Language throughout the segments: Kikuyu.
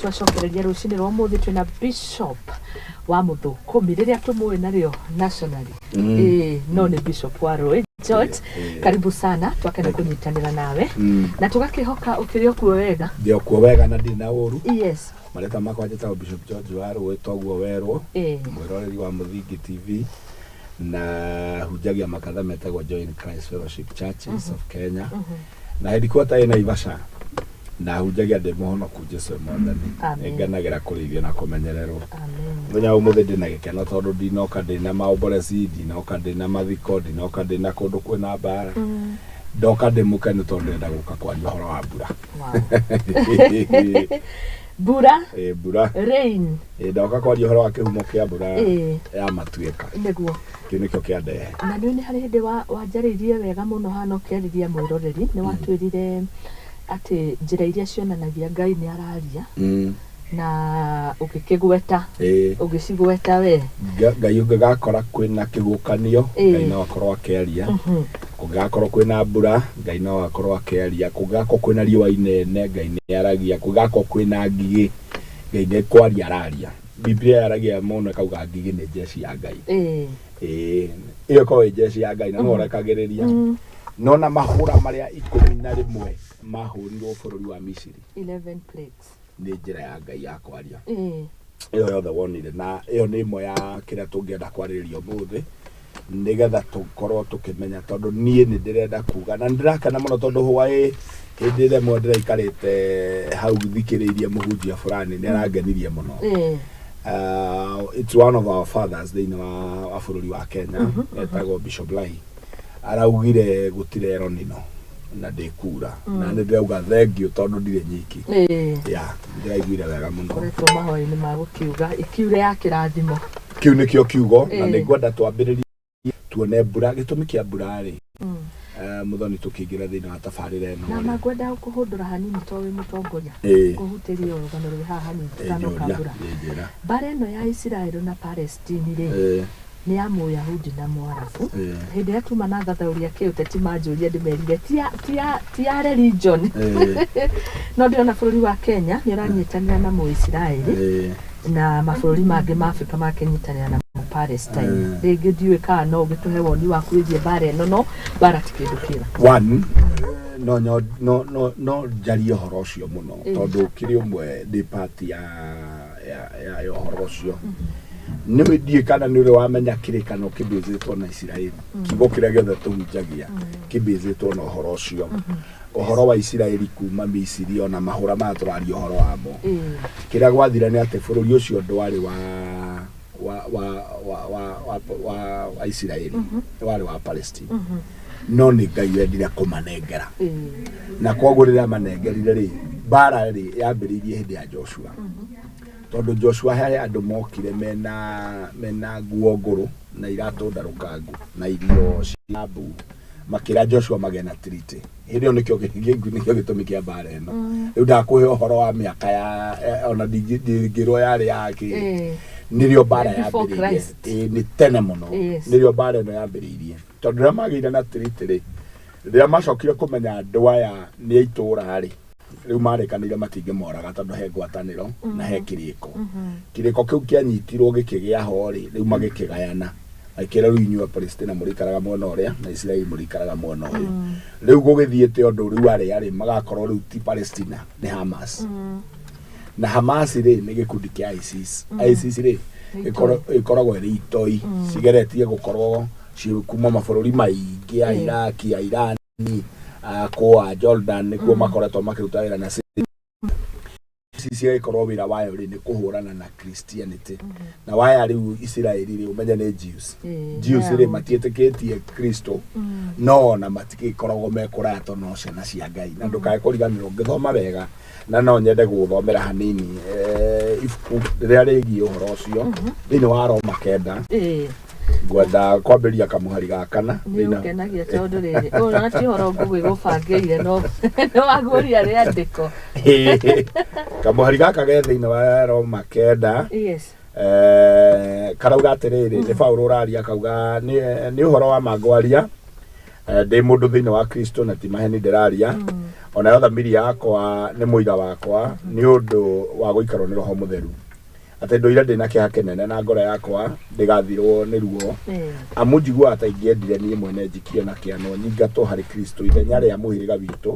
Twacokereria rũcinĩ rwa ũmũthĩ twĩna Bishop wa Mũthũkũmi rĩrĩa tũmũĩ narĩo nationally. Ĩĩ, no nĩ Bishop wa Rũĩ George. Karibu sana, twakena kũnyitanĩra nawe na tũgakĩhoka ũkĩrĩ o kuo wega. Ndĩ o kuo wega na ndirĩ na ũru. Marĩtwa makwa njĩtagwo Bishop George wa Rũĩ, toguo werwo, mwĩroreri wa Mũthingi TV, na hunjagia makanitha metagwo Join Christ Fellowship Churches of Kenya, na headquarter ĩ Naivasha, na hunjagia ndĩ mũhonoku Jesu e Mwathani. Amen. Nĩngenagĩra kũrĩithio na kũmenyererwo. Amen. Mũthenya wa ũmũthĩ ndĩna gĩkeno tondũ ndinoka ndĩna maomboreci, ndinoka ndĩna mathiko, ndinoka ndĩna kũndũ kwĩna mbara. Ndoka ndĩ mũkenu tondũ ndĩrenda gũka kwaria ũhoro wa mbura. Wow. Mbura. Ĩ, mbura. Rain. Ĩ, ndoka kwaria ũhoro wa kĩhumo kĩa mbura ya matuĩka. Nĩguo. Kĩu nĩkĩo kĩandehe. Na nĩ nĩ harĩ hĩndĩ wanjarĩirie wega mũno hana ũkĩarĩria mwĩroreri, nĩ watwĩrire atĩ njĩra iria cionanagia Ngai nĩ araria na ũgĩkĩgweta, ũgĩcigweta we. Ngai ũngĩgakora kwĩna kĩhuhũkanio, Ngai no akorwo akĩaria. Kũngĩgakorwo kwĩna mbura, Ngai no akorwo akĩaria. Kũngĩgakorwo kwĩna riũa inene, Ngai nĩ aragia. Kũngĩgakorwo kwĩna ngigĩ, Ngai nĩ kwaria araria. Biblia yaragia mũno ĩkauga ngigĩ nĩ jeshi ya Ngai. Ĩĩ, ĩyo ĩkoragwo ĩ jeshi ya Ngai na no ũrekagĩrĩria. No na mahũra marĩa 11 mahũrirwo bũrũri wa Misiri. 11 plagues. Nĩ njĩra ya Ngai ya kwaria. Ĩyo yothe wonire, na ĩyo nĩ ĩmwe ya kĩrĩa tũngĩenda kwarĩrĩria ũmũthĩ, nĩgetha tũkorwo tũkĩmenya, tondũ niĩ nĩ ndĩrenda kuga na nĩ ndĩrakena mũno tondũ hwaĩ hĩndĩ ĩrĩa ĩmwe ndĩraikarĩte hau thikĩrĩirie mũhunjia fulani nĩ arangenirie mũno. It's one of our fathers thĩinĩ wa bũrũri wa Kenya, etagwo Bishop Lai. Araugire gũtirĩ eronino na ndĩkura, na nĩ ndĩrauga thank you tondũ ndirĩ nyiki. Ya, ndĩraiguire wega mũno. Koretwo mahoya-inĩ ma gũkiuga ikiure ya kĩrathimo. Kĩu nĩkĩo kiugo, na nĩngwenda twambĩrĩrie tuone mbura, gĩtũmi kĩa mbura rĩ. Mũthoni tũkĩingĩra thĩinĩ wa tabarĩra ĩno Na rĩ. mangwenda kũhũndũra hanini to wĩ mũtongoria. Kũhutĩria rũgano rwĩ haha hanini tũtanoka mbura. Njĩra. Mbara ĩno ya Isiraeli na Palestine rĩ, nĩ ya Mũyahudi na Mũarabu. Hĩndĩ ĩrĩa tuma na thathaũria kĩũteti manjũria ndĩmerire ti ya religion. No ndĩrona bũrũri wa Kenya nĩ ũranyitanĩra na Mũisiraeli na mabũrũri mangĩ ma Afrika makĩnyitanĩra na Palestine. Rĩngĩ ndiũĩ kana no ũgĩtũhe woni waku wĩgiĩ mbara ĩno, no mbara ti kĩndũ kĩega. One, no no no no no njarie ũhoro ũcio mũno tondũ kĩrĩ ũmwe ndĩ part ya ũhoro ũcio. Nĩ ndiũĩ kana nĩ ũrĩ wamenya kĩrĩkanĩro kĩmbĩcĩtwo na Isiraeli. Kiugo kĩrĩa gĩothe tũhunjagia kĩmbĩcĩtwo na ũhoro ũcio. Ũhoro wa Isiraeli kuma Misiri ona mahũra maya tũraria ũhoro wamo. Kĩrĩa gwathire nĩ atĩ bũrũri ũcio ndwarĩ wa Isiraeli, warĩ wa Palestine. No nĩ Ngai wendire kũmanengera. Na koguo rĩrĩa manengerire rĩ, mbara rĩ yambĩrĩirie hĩndĩ ya Joshua. Tondũ Joshua he andũ mokire mena nguo ngũrũ na iratũ ndarũkangu na irio cia mbu, makĩra Joshua magĩe na treaty. Hĩndĩ ĩyo nĩkĩo gĩtũmi kĩa mbara ĩno. Rĩu ndakũhe ũhoro wa mĩaka ya ona ndingĩrwo yarĩ ya kĩ. Nĩrĩo mbara yambĩrĩirie. Nĩ tene mũno. Nĩrĩo mbara ĩno yambĩrĩirie. Tondũ rĩrĩa magĩire na treaty rĩ, rĩrĩa macokire kũmenya andũ aya nĩ itũũra rĩ, rĩu marĩkanĩire matingĩmoraga tondũ he ngwatanĩro na he kĩrĩko. Kĩrĩko kĩu kĩanyitirwo gĩkĩgĩa ho rĩ, rĩu magĩkĩgayana. Makĩra rĩu inyuĩ a Palestina mũrĩikaraga mwena ũrĩa na Isiraeli mũrĩikaraga mwena ũyũ. Rĩu gũgĩthiĩte ũndũ rĩu arĩa rĩ magakorwo rĩu ti Palestina nĩ Hamas. Na Hamas rĩ nĩ gĩkundi kĩa ISIS. ISIS rĩ ĩkoragwo ĩrĩ itoi cigeretie gũkorwo kuma mabũrũri maingĩ ya Iraq, ya Iran, kwa Jordan nĩkuo makoretwo makĩruta wĩra na ISIS ĩgĩkorwo wĩra wayo rĩ nĩ kũhũrana na Christianity. Na waya rĩu Isiraeli rĩ ũmenye nĩ Jews. Jews rĩ matiĩtĩkĩtie Kristo, no ona matigĩkoragwo me kũraya tondũ no ciana cia Ngai. Na ndũkae kũriganĩrwo ũngĩthoma wega, na no nyende gũgũthomera hanini ibuku rĩrĩa rĩgiĩ ũhoro ũcio thĩinĩ wa Roma 9. Ngwenda kwambĩrĩria kamũhari ga kana. Nĩ ũkenagia tondũ rĩrĩ, ũyũ ti ũhoro ngũgĩgũbangĩire, no nĩ waguũria rĩandĩko. Kamũhari gaka ge thĩinĩ wa Roma 9. Karauga atĩrĩrĩ, nĩ Paũlũ ũraria, akauga nĩ ũhoro wa ma ngwaria, ndĩ mũndũ thĩinĩ wa Kristo na ti maheni ndĩraria. Onayo thamiri yakwa nĩ mũira wakwa nĩ ũndũ wa gũikarwo nĩ Roho Mũtheru, atĩ ndũire ndĩ na kĩeha kĩnene na ngoro yakwa ndĩgathirwo nĩ ruo. Amu njiguaga ta ingĩendire niĩ mwene njikio na kĩano nyingatwo harĩ Kristo ithenya rĩa mũhĩrĩga witũ.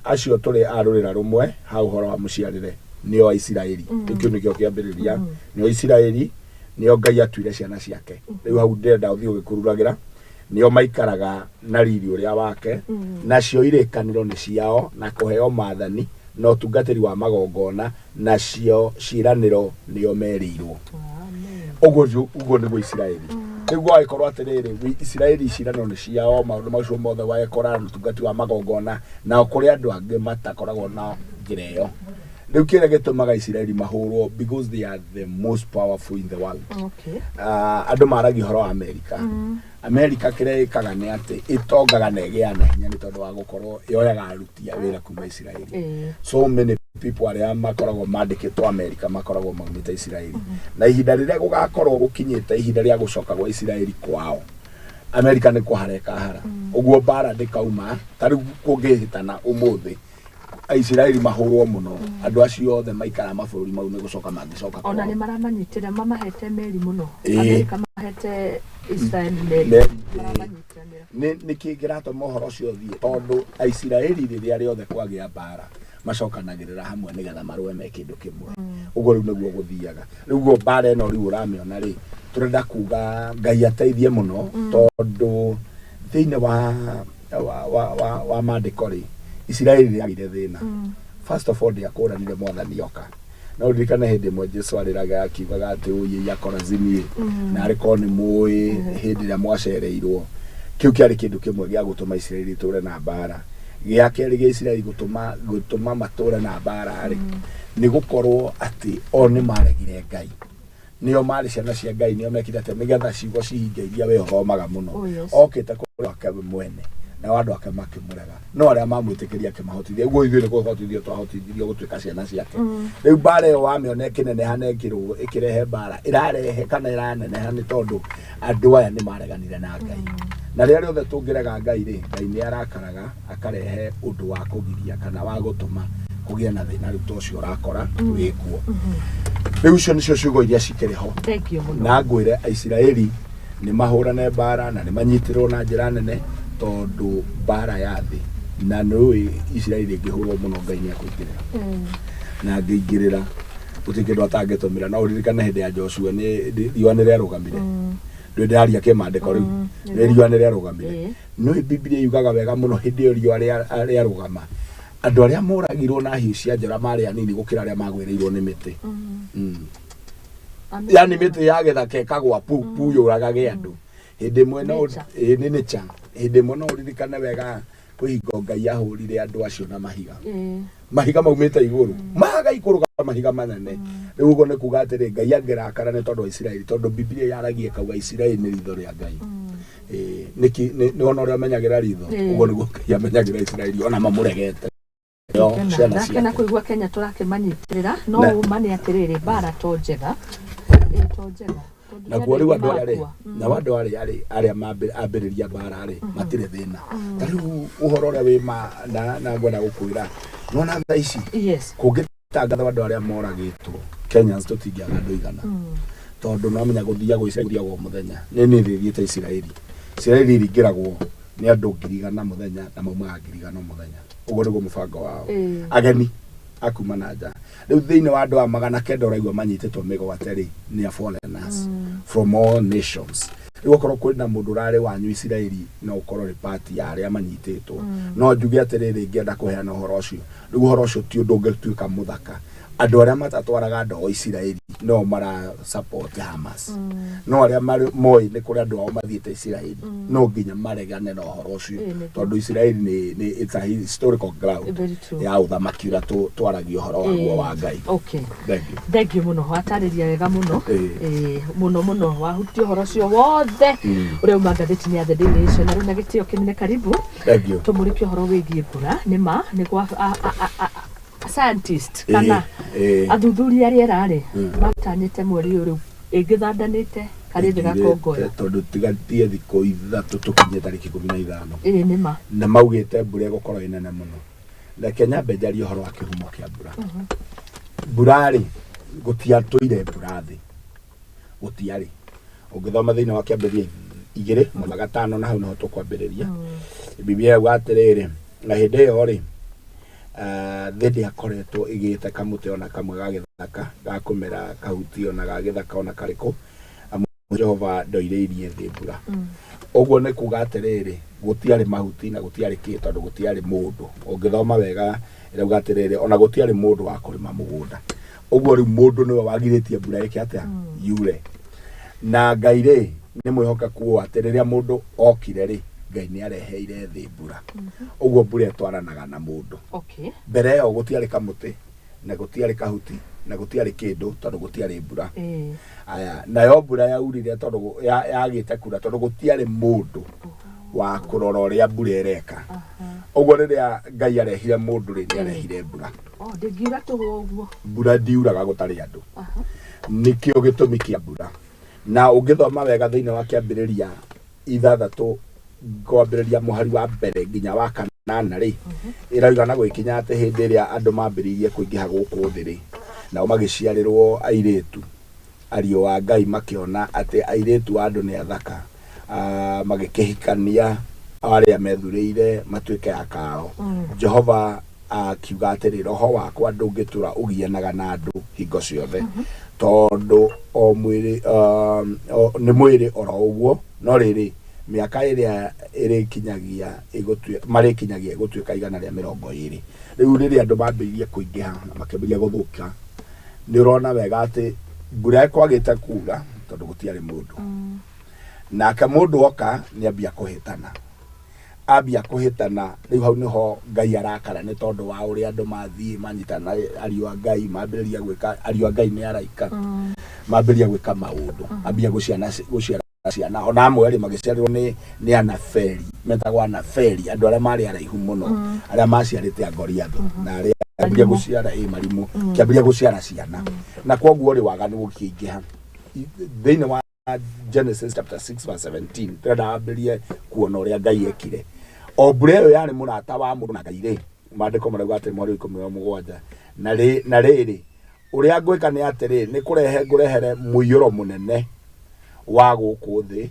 Acio tũrĩ a rũrĩra rũmwe ha ũhoro wa mũciarĩre nĩo Aisiraeli. Kĩu nĩkĩo kĩambĩrĩria, nĩo Isiraeli, nĩo Ngai atuire ciana ciake. Rĩu hau ndĩrenda ũthiĩ ũgĩkururagĩra, nĩo maikaraga na riri ũrĩa wake, nacio irĩkanĩro nĩ ciao, na kũheo maathani na ũtungatĩri wa magongona, nacio ciĩranĩro nĩo merĩirwo. Ũguo ũguo nĩguo Isiraeli. Rĩu gwagĩkorwo atĩrĩrĩ, Isiraeli ciĩranĩro nĩ ciao, maũndũ macio mothe wagĩkora ũtungati wa magongona, nao kũrĩ andũ angĩ matakoragwo na njĩra ĩyo. Rĩu kĩrĩa gĩtũmaga Isiraeli mahũrwo, because they are the most powerful in the world. Andũ maragia ũhoro wa Amerika. Amerika kĩrĩa ĩkaga nĩ atĩ ĩtongaga na ĩgĩaga na hinya nĩ tondũ wa gũkorwo yoyaga aruti a wĩra kuma Isiraeli. So many people arĩa makoragwo mandĩkĩtwo Amerika makoragwo maumĩte Isiraeli. Na ihinda rĩrĩa gũgakorwo gũkinyĩte ihinda rĩa gũcoka gwa Isiraeli kwao, Amerika nĩ kũhara ĩkahara. Ũguo mbara ndĩkauma. Ta rĩu kũngĩhĩtana ũmũthĩ Aisiraeli mahũrwo mũno, andũ acio othe maikara mabũrũri mau nĩ gũcoka mangĩcoka Ona nĩ maramanyitĩra, mamahete meri mũno. Amerika mahete Israel meri. Meri. Maramanyitanĩra. Nĩ kĩ kĩratũma ũhoro ũcio ũthiĩ? Tondũ Aisiraeli rĩrĩa rĩothe kwagĩa mbara macokanagĩrĩra hamwe nĩgetha marũe me kĩndũ kĩmwe. Ũguo rĩu nĩguo gũthiaga. Rĩu ũguo mbara ĩno rĩu ũramĩona rĩ, tũrenda kuga Ngai ateithie mũno, tondũ thĩinĩ wa maandĩko rĩ, Isiraeli nĩ yagĩire thĩna. First of all, ndĩakũranire Mwathani oka. No ũririkane hĩndĩ ĩmwe Jesu arĩraga akiugaga atĩ ũyĩ akorazini, na arĩ korwo nĩ mũĩ hĩndĩ ĩrĩa mwacereirwo. Kĩu kĩarĩ kĩndũ kĩmwe gĩa gũtũma Isiraeli ĩtũre na mbara. Gĩa kerĩ gĩa Isiraeli gũtũma matũre na mbara rĩ, nĩ gũkorwo atĩ o nĩ maregire Ngai. Nĩo marĩ ciana cia Ngai, nĩo mekire atĩ nĩgetha ciugo cihinge iria we ũthomaga mũno. Okĩte kũrĩ ake mwene, nao andũ ake makĩmũrega, no arĩa mamwĩtĩkĩria akĩmahotithia. Ũguo ithuĩ nĩ kũhotithio twahotithirio gũtuĩka ciana ciake. Rĩu mbara ĩyo wamĩona ĩkĩneneha na ĩkĩrehe mbara, ĩrarehe kana ĩraneneha nĩ tondũ andũ aya nĩ mareganire na Ngai. Na rĩrĩa rĩothe tũngĩrega Ngai rĩ, Ngai nĩ arakaraga akarehe ũndũ wa kũgiria kana wa gũtũma kũgĩe na thĩna rĩu ta ũcio ũrakora wĩkuo. Rĩu icio nĩcio ciugo iria cikĩrĩ ho. Thank you mũno. Na ngwĩre Aisiraeli nĩ mahũrane mbara na nĩ manyitĩrwo na njĩra nene, tondũ mbara ya thĩ na nĩ ũĩ Isiraeli ĩngĩhũrwo mũno Ngai nĩ akũingĩrĩra. Na angĩingĩrĩra gũtirĩ kĩndũ atangĩtũmĩra. No ũririkane hĩndĩ ya Joshua nĩ riũa nĩ rĩarũgamire. Ndĩ ndĩraria kĩmandĩko rĩu. Nĩ riũa nĩ rĩarũgamire. No Biblia yugaga wega mũno hĩndĩ ĩyo riũa rĩarũgama, andũ arĩa moragirwo na hiũ cia njora marĩ anini gũkĩra arĩa magwĩrĩirwo nĩ mĩtĩ. Yani mĩtĩ ya gĩthaka ĩkagwa pu pu yũragage andũ. Hĩndĩ ĩmwe no nĩ nature. Hĩndĩ ĩmwe no ũririkane wega kwĩhingo Ngai ahũrire andũ acio na mahiga. Mahiga maumĩte igũrũ. Magaikũrũka mahiga manene. Rĩu ũguo nĩ kuga atĩrĩ, Ngai angĩrakara nĩ tondũ wa Isiraeli, tondũ Biblia yaragia ĩkauga Isiraeli nĩ ritho rĩa Ngai. Nĩkĩ nĩ ona ũrĩa amenyagĩra ritho, ũguo nĩguo Ngai amenyagĩra Isiraeli ona mamũregete. Ndakena kũigua Kenya tũrakĩmanyitĩrĩra, no ũma nĩ atĩrĩrĩ, mbara to njega. To njega. Naguo rĩu andũ arĩa rĩ, nao andũ arĩa rĩ, arĩa ambĩrĩria mbara rĩ, matirĩ thĩna. Ta rĩu ũhoro ũrĩa wĩ ma na ngwenda gũkwĩra, nĩwona thaa ici kũngĩtangathwo andũ arĩa moragĩtwo Kenyans tũtingĩaga andũ igana. Tondũ no menya gũthiagwo Isiraeli gũthiagwo mũthenya. Nĩ niĩ thiĩte Isiraeli. Isiraeli ĩringĩragwo nĩ andũ 100,000 mũthenya na maumaga 100,000 mũthenya. Ũguo nĩguo mũbango wao. Ageni akuma na nja. Rĩu thĩinĩ wa andũ aya 900 ũraigua manyitĩtwo mĩgwate rĩ, nĩ a foreigners from all nations. Rĩu okorwo kwĩna mũndũ ũrarĩ wanyu Isiraeli no ũkorwo nĩ part ya arĩa manyitĩtwo. No njuge atĩrĩrĩ, ngĩenda kũheana ũhoro ũcio. Rĩu ũhoro ũcio ti ũndũ ũngĩtuĩka mũthaka. Andũ arĩa matatwaraga andũ ao Isiraeli no mara support Hamas. No arĩa moĩ nĩ kũrĩ andũ ao mathiĩte Isiraeli no nginya maregane na ũhoro ũcio, tondũ Isiraeli nĩ it's a historical ground ya ũthamaki ũrĩa twaragia ũhoro waguo wa Ngai. Thank you. Thank you mũno, watarĩria wega mũno. Mũno mũno wahutia ũhoro ũcio wothe ũrĩa uma ngathĩti-inĩ ya The Daily Nation. Na rĩu na gĩtĩo kĩnene, karibu tũmũrĩke ũhoro wĩgiĩ mbura. Nĩ ma nĩ gwa scientist kana athuthuria a rĩera rĩ, matanyĩte mweri ũyũ rĩu ĩngĩthandanĩte. Karĩ thĩ gakongoya. Tondũ tigatie thikũ 3 tũkinye tarĩki 15. Ĩĩ nĩ ma. Na maugĩte mbura ĩgũkorwo ĩ nene mũno. Reke nyambe njarie ũhoro wa kĩhumo kĩa mbura. Mbura rĩ, gũtiatũire mbura thĩ. Gũtiarĩ. Ũngĩthoma thĩinĩ wa kĩambĩrĩria 2 mũhari wa 5 na hau nĩho tũkwambĩrĩria. Biblia yauga atĩrĩrĩ, na hĩndĩ ĩyo rĩ, thĩ ndĩakoretwo ĩgĩte kamũtĩ ona kamwe ga gĩthaka ga kũmera kahuti ona ga gĩthaka ona karĩkũ, amu Jehova ndoirĩirie thĩ mbura. Ũguo nĩ kuga atĩrĩrĩ, gũtiarĩ mahuti na gũtiarĩ kĩ tondũ gũtiarĩ mũndũ. Ũngĩthoma wega ĩrauga atĩrĩrĩ, ona gũtiarĩ mũndũ wa kũrĩma mũgũnda. Ũguo rĩu mũndũ nĩwe wagirĩtie mbura ĩke atĩa? Yure. Na Ngai rĩ, nĩ mwĩhokeku ũũ atĩ rĩrĩa mũndũ okire rĩ, Ngai nĩ areheire thĩ mbura. Ũguo mbura ĩtwaranaga na mũndũ. Okay. Mbere ĩyo gũtiarĩ kamũtĩ na gũtiarĩ kahuti na gũtiarĩ kĩndũ tondũ gũtiarĩ mbura. Aya, nayo mbura yaurire tondũ yagĩte kura tondũ gũtiarĩ mũndũ wa kũrora ũrĩa mbura ĩreka. Ũguo rĩrĩa Ngai arehire mũndũ rĩ, nĩ arehire mbura. Ndĩngiura tũhũ ũguo. Mbura ndiuraga gũtarĩ andũ. Nĩkĩo gĩtũmi kĩa mbura. Na ũngĩthoma wega thĩinĩ wa kĩambĩrĩria 6 kwambĩrĩria mũhari wa mbere nginya wa 8 rĩ, ĩrauga na gwĩkinya atĩ hĩndĩ ĩrĩa andũ mambĩrĩirie kũingĩha gũkũ thĩ rĩ, nao magĩciarĩrwo airĩtu, ariũ a Ngai makĩona atĩ airĩtu a andũ nĩ athaka, magĩkĩhikania arĩa methurĩire matuĩke akao. Jehova akiuga atĩrĩ, roho wakwa ndũngĩtũra ũgianaga na andũ hingo ciothe, tondũ o mwĩrĩ, nĩ mwĩrĩ oro ũguo, no rĩrĩ mĩaka ĩrĩa ĩrĩkinyagia marĩkinyagia ĩgũtuĩka 120. Rĩu rĩrĩa andũ mambĩrĩirie kũingĩha na makĩambĩrĩria gũthũka, nĩ ũrona wega atĩ mbura ĩkwagĩte kura tondũ gũtiarĩ mũndũ. Nake mũndũ oka nĩ ambia kũhĩtana. Ambia kũhĩtana, rĩu hau nĩho Ngai arakara nĩ tondũ wa ũrĩa andũ mathiĩ manyitana ariũ a Ngai, mambĩrĩria gwĩka, ariũ a Ngai nĩ araika. Mambĩrĩria gwĩka maũndũ, ambia gũciara ciana. Ona amwe rĩ magĩciarĩrwo nĩ anaberi, metagwo anaberi, andũ arĩa marĩ araihu mũno, arĩa maciarĩte a Goliathũ, na arĩa ambia gũciara marimũ, kĩambĩrĩria gũciara ciana. Na kwoguo rĩ waganu ũkĩingĩha. Thĩinĩ wa Genesis chapter 6 verse 17, ndĩrenda wambĩrĩrie kuona ũrĩa Ngai ekire. O mbura ĩyo yarĩ mũrata wa mũndũ na Ngai rĩ, maandĩko marauga atĩ mweri 17, na rĩrĩ, ũrĩa ngwĩka nĩ atĩrĩ, nĩ kũrehe ngũrehere mũiyũro mũnene wa gũkũ thĩ,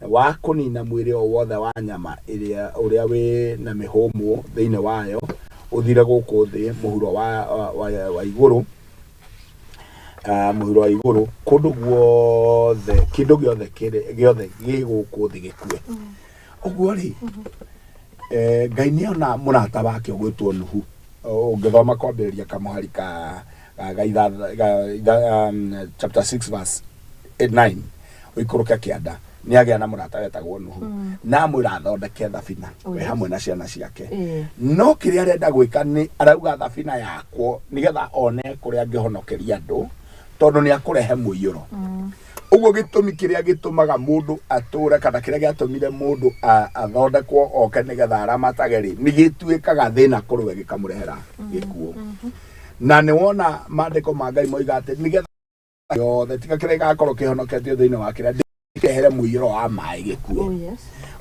wa kũnina mwĩrĩ o wothe wa nyama ĩrĩa ũrĩa wĩ na mĩhũmũ thĩinĩ wayo, ũthire gũkũ thĩ mũhuro wa igũrũ. Mũhuro wa igũrũ, kũndũ guothe, kĩndũ gĩothe kĩrĩ, gĩothe gĩ gũkũ thĩ gĩkue. Ũguo rĩ, Ngai nĩona mũrata wake ũgwĩtwo Nuhu. Ũngĩthoma kwambĩrĩria kamũhari ka, ga ithatha, ga, itha, chapter 6 verse 9, ũikũrũke kĩanda, nĩagĩa na mũrata wetagwo Nuhu. Na amwĩra athondeke thabina, we hamwe na ciana ciake. No kĩrĩa arenda gwĩka nĩ arauga thabina yakwo nĩgetha one kũrĩa angĩhonokeria andũ, tondũ nĩ akũrehe mũiyũro. Ũguo gĩtũmi kĩrĩa gĩtũmaga mũndũ atũre kana kĩrĩa gĩatũmire mũndũ athondekwo oke nĩgetha aramatage rĩ, nĩ gĩtuĩkaga thĩna kũrĩ we gĩkamũrehera gĩkuũ. Na nĩ wona maandĩko ma Ngai moiga atĩ nĩgetha yothe tiga kĩrĩa gĩgakorwo kĩhonoketio thĩinĩ wa kĩrĩa ndĩrehere mũiyũro wa maĩ gĩkuũ.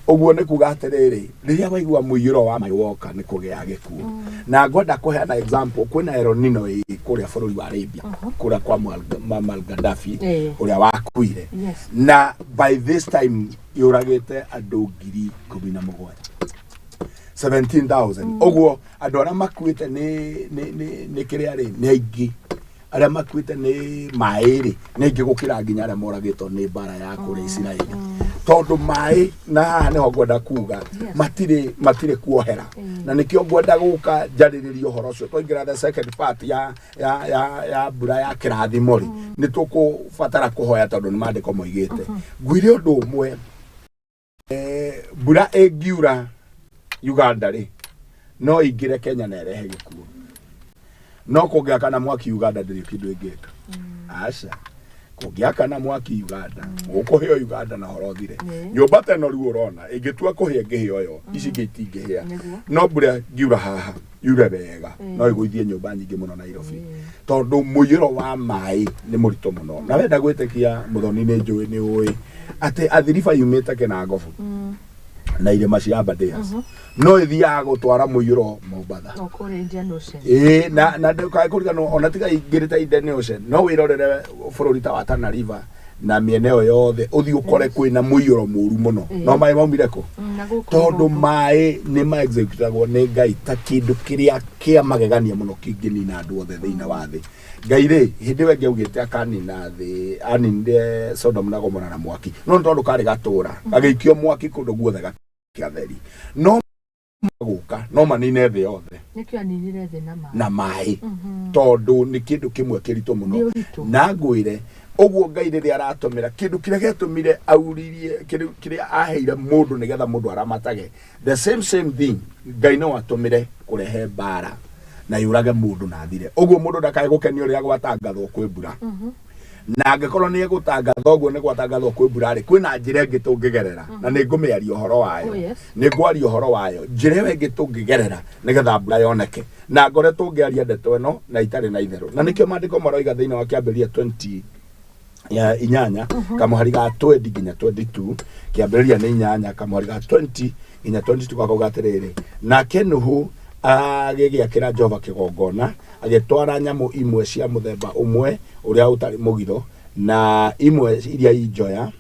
Ũguo nĩ kuga atĩrĩrĩ, rĩrĩa waigua mũiyũro wa maĩ woka nĩ kũgĩa gĩkuũ. Na ngwenda kũheana example, kwĩna El Nino ĩ kũrĩa bũrũri wa Libya, kũrĩa kwa Muammar Gaddafi, ũrĩa wakuire. Na by this time yũragĩte andũ 17,000. 17,000. Ũguo andũ arĩa makuĩte nĩ kĩrĩa rĩ, nĩ aingĩ. Arĩa makuĩte nĩ maĩ rĩ, nĩ aingĩ gũkĩra nginya arĩa moragĩtwo nĩ mbara ya kũrĩa Isiraeli. Tondũ maĩ, na haha nĩho ngwenda kuga, matirĩ kuohera. Na nĩkĩo ngwenda gũka njarĩrĩrie ũhoro ũcio. Twaingĩra the second part ya mbura ya kĩrathimo rĩ, nĩ tũkũbatara kũhoya tondũ nĩ maandĩko moigĩte. Ngwĩre ũndũ ũmwe, mbura ĩngiura Uganda rĩ, no ĩingĩre Kenya na ĩrehe gĩkuũ. No kũngĩakana mwaki Uganda ndĩrĩ kĩndũ ĩngĩka. Aca. Kũngĩakana mwaki Uganda, gũkũhĩa Uganda na horo thire. Ĩĩ. Nyũmba ta ĩno rĩu ũrona ĩngĩtua kũhĩa ĩngĩhĩa ũyo, ici ingĩ itingĩhĩa. Nĩguo. No mbura ngiura haha yure wega, Ĩĩ. no ĩgũithie nyũmba nyingĩ mũno Nairobi, Ĩĩ. tondũ mũiyũro wa maĩ nĩ mũritũ mũno. Na wenda gwĩtĩkia, Mũthoni, nĩ njũĩ nĩ ũĩ atĩ athiriba yumĩte Kĩnangobu na irĩma cia Aberdares no ĩthiaga gũtwara mũiyũro Mombatha. O kũrĩa Indian Ocean. Ĩĩ, na ndũkae kũriganĩrwo ona tiga ingĩrĩte Indian Ocean, no wĩrorere bũrũri ta wa Tana River na mĩena ĩyo yothe, ũthiĩ ũkore kwĩna mũiyũro mũru mũno. Ĩĩ. No maĩ maumire kũ? Na gũkũ Tondũ rũgongo. Maĩ nĩ ma executagwo nĩ Ngai ta kĩndũ kĩrĩa kĩa magegania mũno kĩngĩnina andũ othe thĩinĩ wa thĩ. Ngai rĩ, hĩndĩ ĩyo ĩngĩ augĩte akanina thĩ, aninire Sodom na Gomora na mwaki, no nĩ tondũ karĩ gatũra gagĩikio mwaki kũndũ guothe gakĩatheri, no gũka no manine thĩ yothe. Nĩkĩo aninire thĩ na maĩ. Na maĩ, tondũ nĩ kĩndũ kĩmwe kĩritũ mũno. Nĩ ũritũ. Na ngwĩre ũguo, Ngai rĩrĩa aratũmĩra kĩndũ kĩrĩa gĩatũmire auririe, kĩrĩa kĩrĩa aheire mũndũ nĩgetha mũndũ aramatage, the same same thing Ngai no atũmĩre kũrehe mbara na yũrage mũndũ na thire. Ũguo mũndũ ndakae gũkenio rĩrĩa gwatangathwo kwĩ mbura, na angĩkorwo nĩ egũtangatha ũguo nĩ gwatangathwo kwĩ mbura rĩ, kwĩna njĩra ĩngĩ tũngĩgerera na nĩ ngũmĩaria ũhoro wayo. Oh, yes. Nĩ ngwaria ũhoro wayo, njĩra ĩyo ĩngĩ tũngĩgerera nĩgetha mbura yoneke, na ngoretwo ngĩaria ndeto ĩno na itarĩ na itherũ, na nĩkĩo maandĩko maroiga thĩinĩ wa Kĩambĩrĩria 20 ya 8 kamũhari ga 20 nginya 22. Kĩambĩrĩria nĩ 8 kamũhari ga 20 nginya 22, gakauga atĩrĩrĩ: "Nake Nuhu agĩgĩakĩra Jehova kĩgongona, agĩtwara nyamũ imwe cia mũthemba ũmwe ũrĩa ũtarĩ mũgiro na imwe iria i njoya,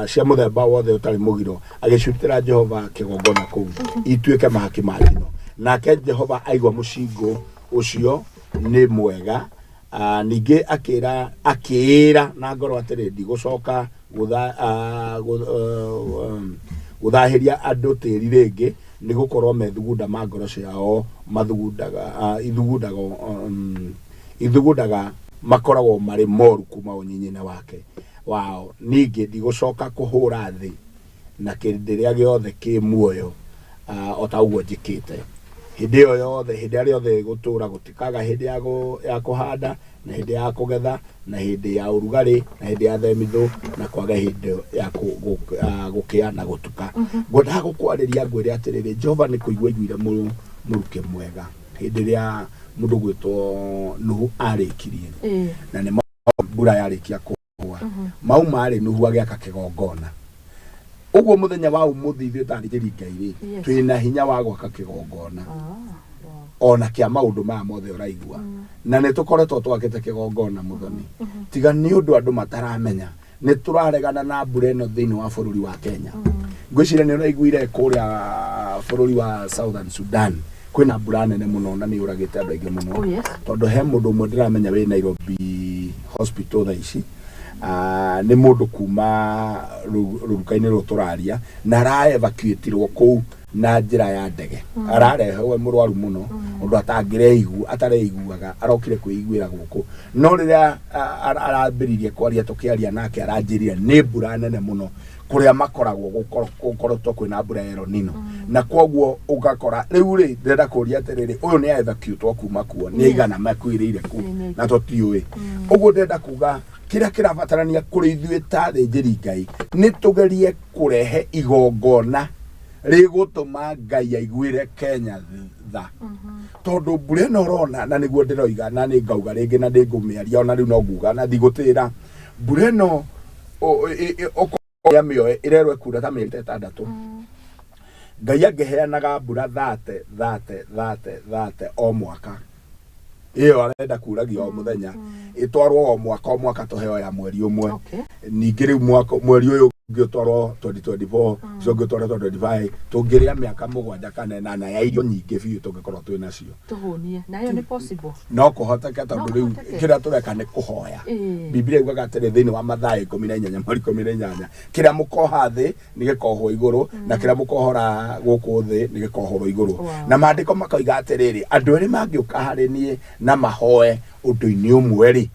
cia mũthemba wothe ũtarĩ mũgiro, agĩcirutĩra Jehova kĩgongona kũu ituĩke mahaki ma njino. Nake Jehova aigua mũcingũ ũcio nĩ mwega. Ningĩ akĩra akĩĩra na ngoro atĩrĩ, ndigũcoka gũthahĩria andũ tĩri rĩngĩ, nĩ gũkorwo methugunda ma ngoro ciao mathugundaga, ithugundaga makoragwo marĩ moru kuma ũnyinyi-inĩ wake wao. Ningĩ ndigũcoka kũhũra thĩ na kĩrĩndĩ rĩa gĩothe kĩ muoyo, o ta ũguo njĩkĩte. Hĩndĩ ĩyo yothe, hĩndĩ ĩrĩa yothe ĩgũtũũra, gũtikaga hĩndĩ ya kũhanda na hĩndĩ ya kũgetha, na hĩndĩ ya ũrugarĩ na hĩndĩ ya themithũ, na kwaga hĩndĩ ya gũkĩa na gũtuka." Ngwendaga gũkwarĩria ngwĩre atĩrĩrĩ, Jehova nĩ kũigua aiguire mũrukĩ mwega hĩndĩ ĩrĩa mũndũ gwĩtwo Nuhu arĩkirie, na nĩ mbura yarĩkia kũgwa mau marĩ Nuhu agĩaka kĩgongona. Ũguo mũthenya wa ũmũthĩ ithuĩ ta athĩnjĩri Ngai rĩ, twĩna hinya wa gwaka kĩgongona ona kĩa maũndũ maya mothe ũraigua, na nĩ tũkoretwo twakĩte kĩgongona, Mũthoni. Tiga nĩ ũndũ andũ mataramenya, nĩ tũraregana na mbura ĩno thĩinĩ wa bũrũri wa Kenya. Ngwĩciria nĩ ũraiguire kũrĩa bũrũri wa Southern Sudan kwĩna mbura nene mũno na nĩ yũragĩte andũ aingĩ mũno. Tondũ he mũndũ ũmwe ndĩramenya wĩ Nairobi Hospital thaa ici, nĩ mũndũ kuma rũruka-inĩ rũrũ tũraria, na ara-evacuatirwo kũu na njĩra ya ndege. Ararehwo e mũrwaru mũno ũndũ atangĩreigua, atareiguaga, arokire kwĩiguĩra gũkũ. No rĩrĩa arambĩrĩirie kwaria, tũkĩaria nake, aranjĩrire nĩ mbura nene mũno kũrĩa makoragwo, gũkoretwo kwĩna mbura ya El Nino, na koguo ũgakora rĩu rĩ, ndĩrenda kũria atĩrĩrĩ, ũyũ nĩ evacuatwo kuma kuo, nĩ aigana makuĩrĩire kũu? Nĩ Na tũtiũĩ. Ũguo ndĩrenda kuga, kĩrĩa kĩrabatarania kũrĩ ithuĩ ta athĩnjĩri Ngai nĩ tũgerie kũrehe igongona rĩgũtũma Ngai aiguĩre Kenya tha, tondũ mbura ĩno ũrona, na nĩguo ndĩroiga na nĩ ngauga rĩngĩ na ndĩngũmĩaria ona rĩu no nguga na ndigũtĩra, mbura ĩno ũkorwo mĩoe ĩrerwo ĩkura ta mĩeri ta 6. Ngai angĩheanaga mbura 30 30 30 o mwaka, ĩyo arenda kuragia o mũthenya, ĩtwarwo o mwaka o mwaka, tũheo ya mweri ũmwe. Ningĩ rĩu mwaka mweri ũyũ ũngĩ ũtwarwo 2024, ũcio ũngĩ ũtwarwo 2025, tũngĩrĩa mĩaka 7 kana 8 ya irio nyingĩ biũ tũngĩkorwo twĩ nacio. Tũhũnie na ĩyo nĩ possible. No kũhoteke, tondũ No rĩu kũhoteke. kĩrĩa tũreka nĩ kũhoya. Biblia yugaga atĩrĩ thĩinĩ wa Mathayo 18 mweri 18, kĩrĩa mũkoha thĩ nĩ gĩkohwo igũrũ, na kĩrĩa mũkohora gũkũ thĩ nĩ gĩkohorwo igũrũ. Na maandĩko makoiga atĩrĩrĩ, andũ erĩ mangĩũka harĩ niĩ na mahoe ũndũ-inĩ ũmwe rĩ,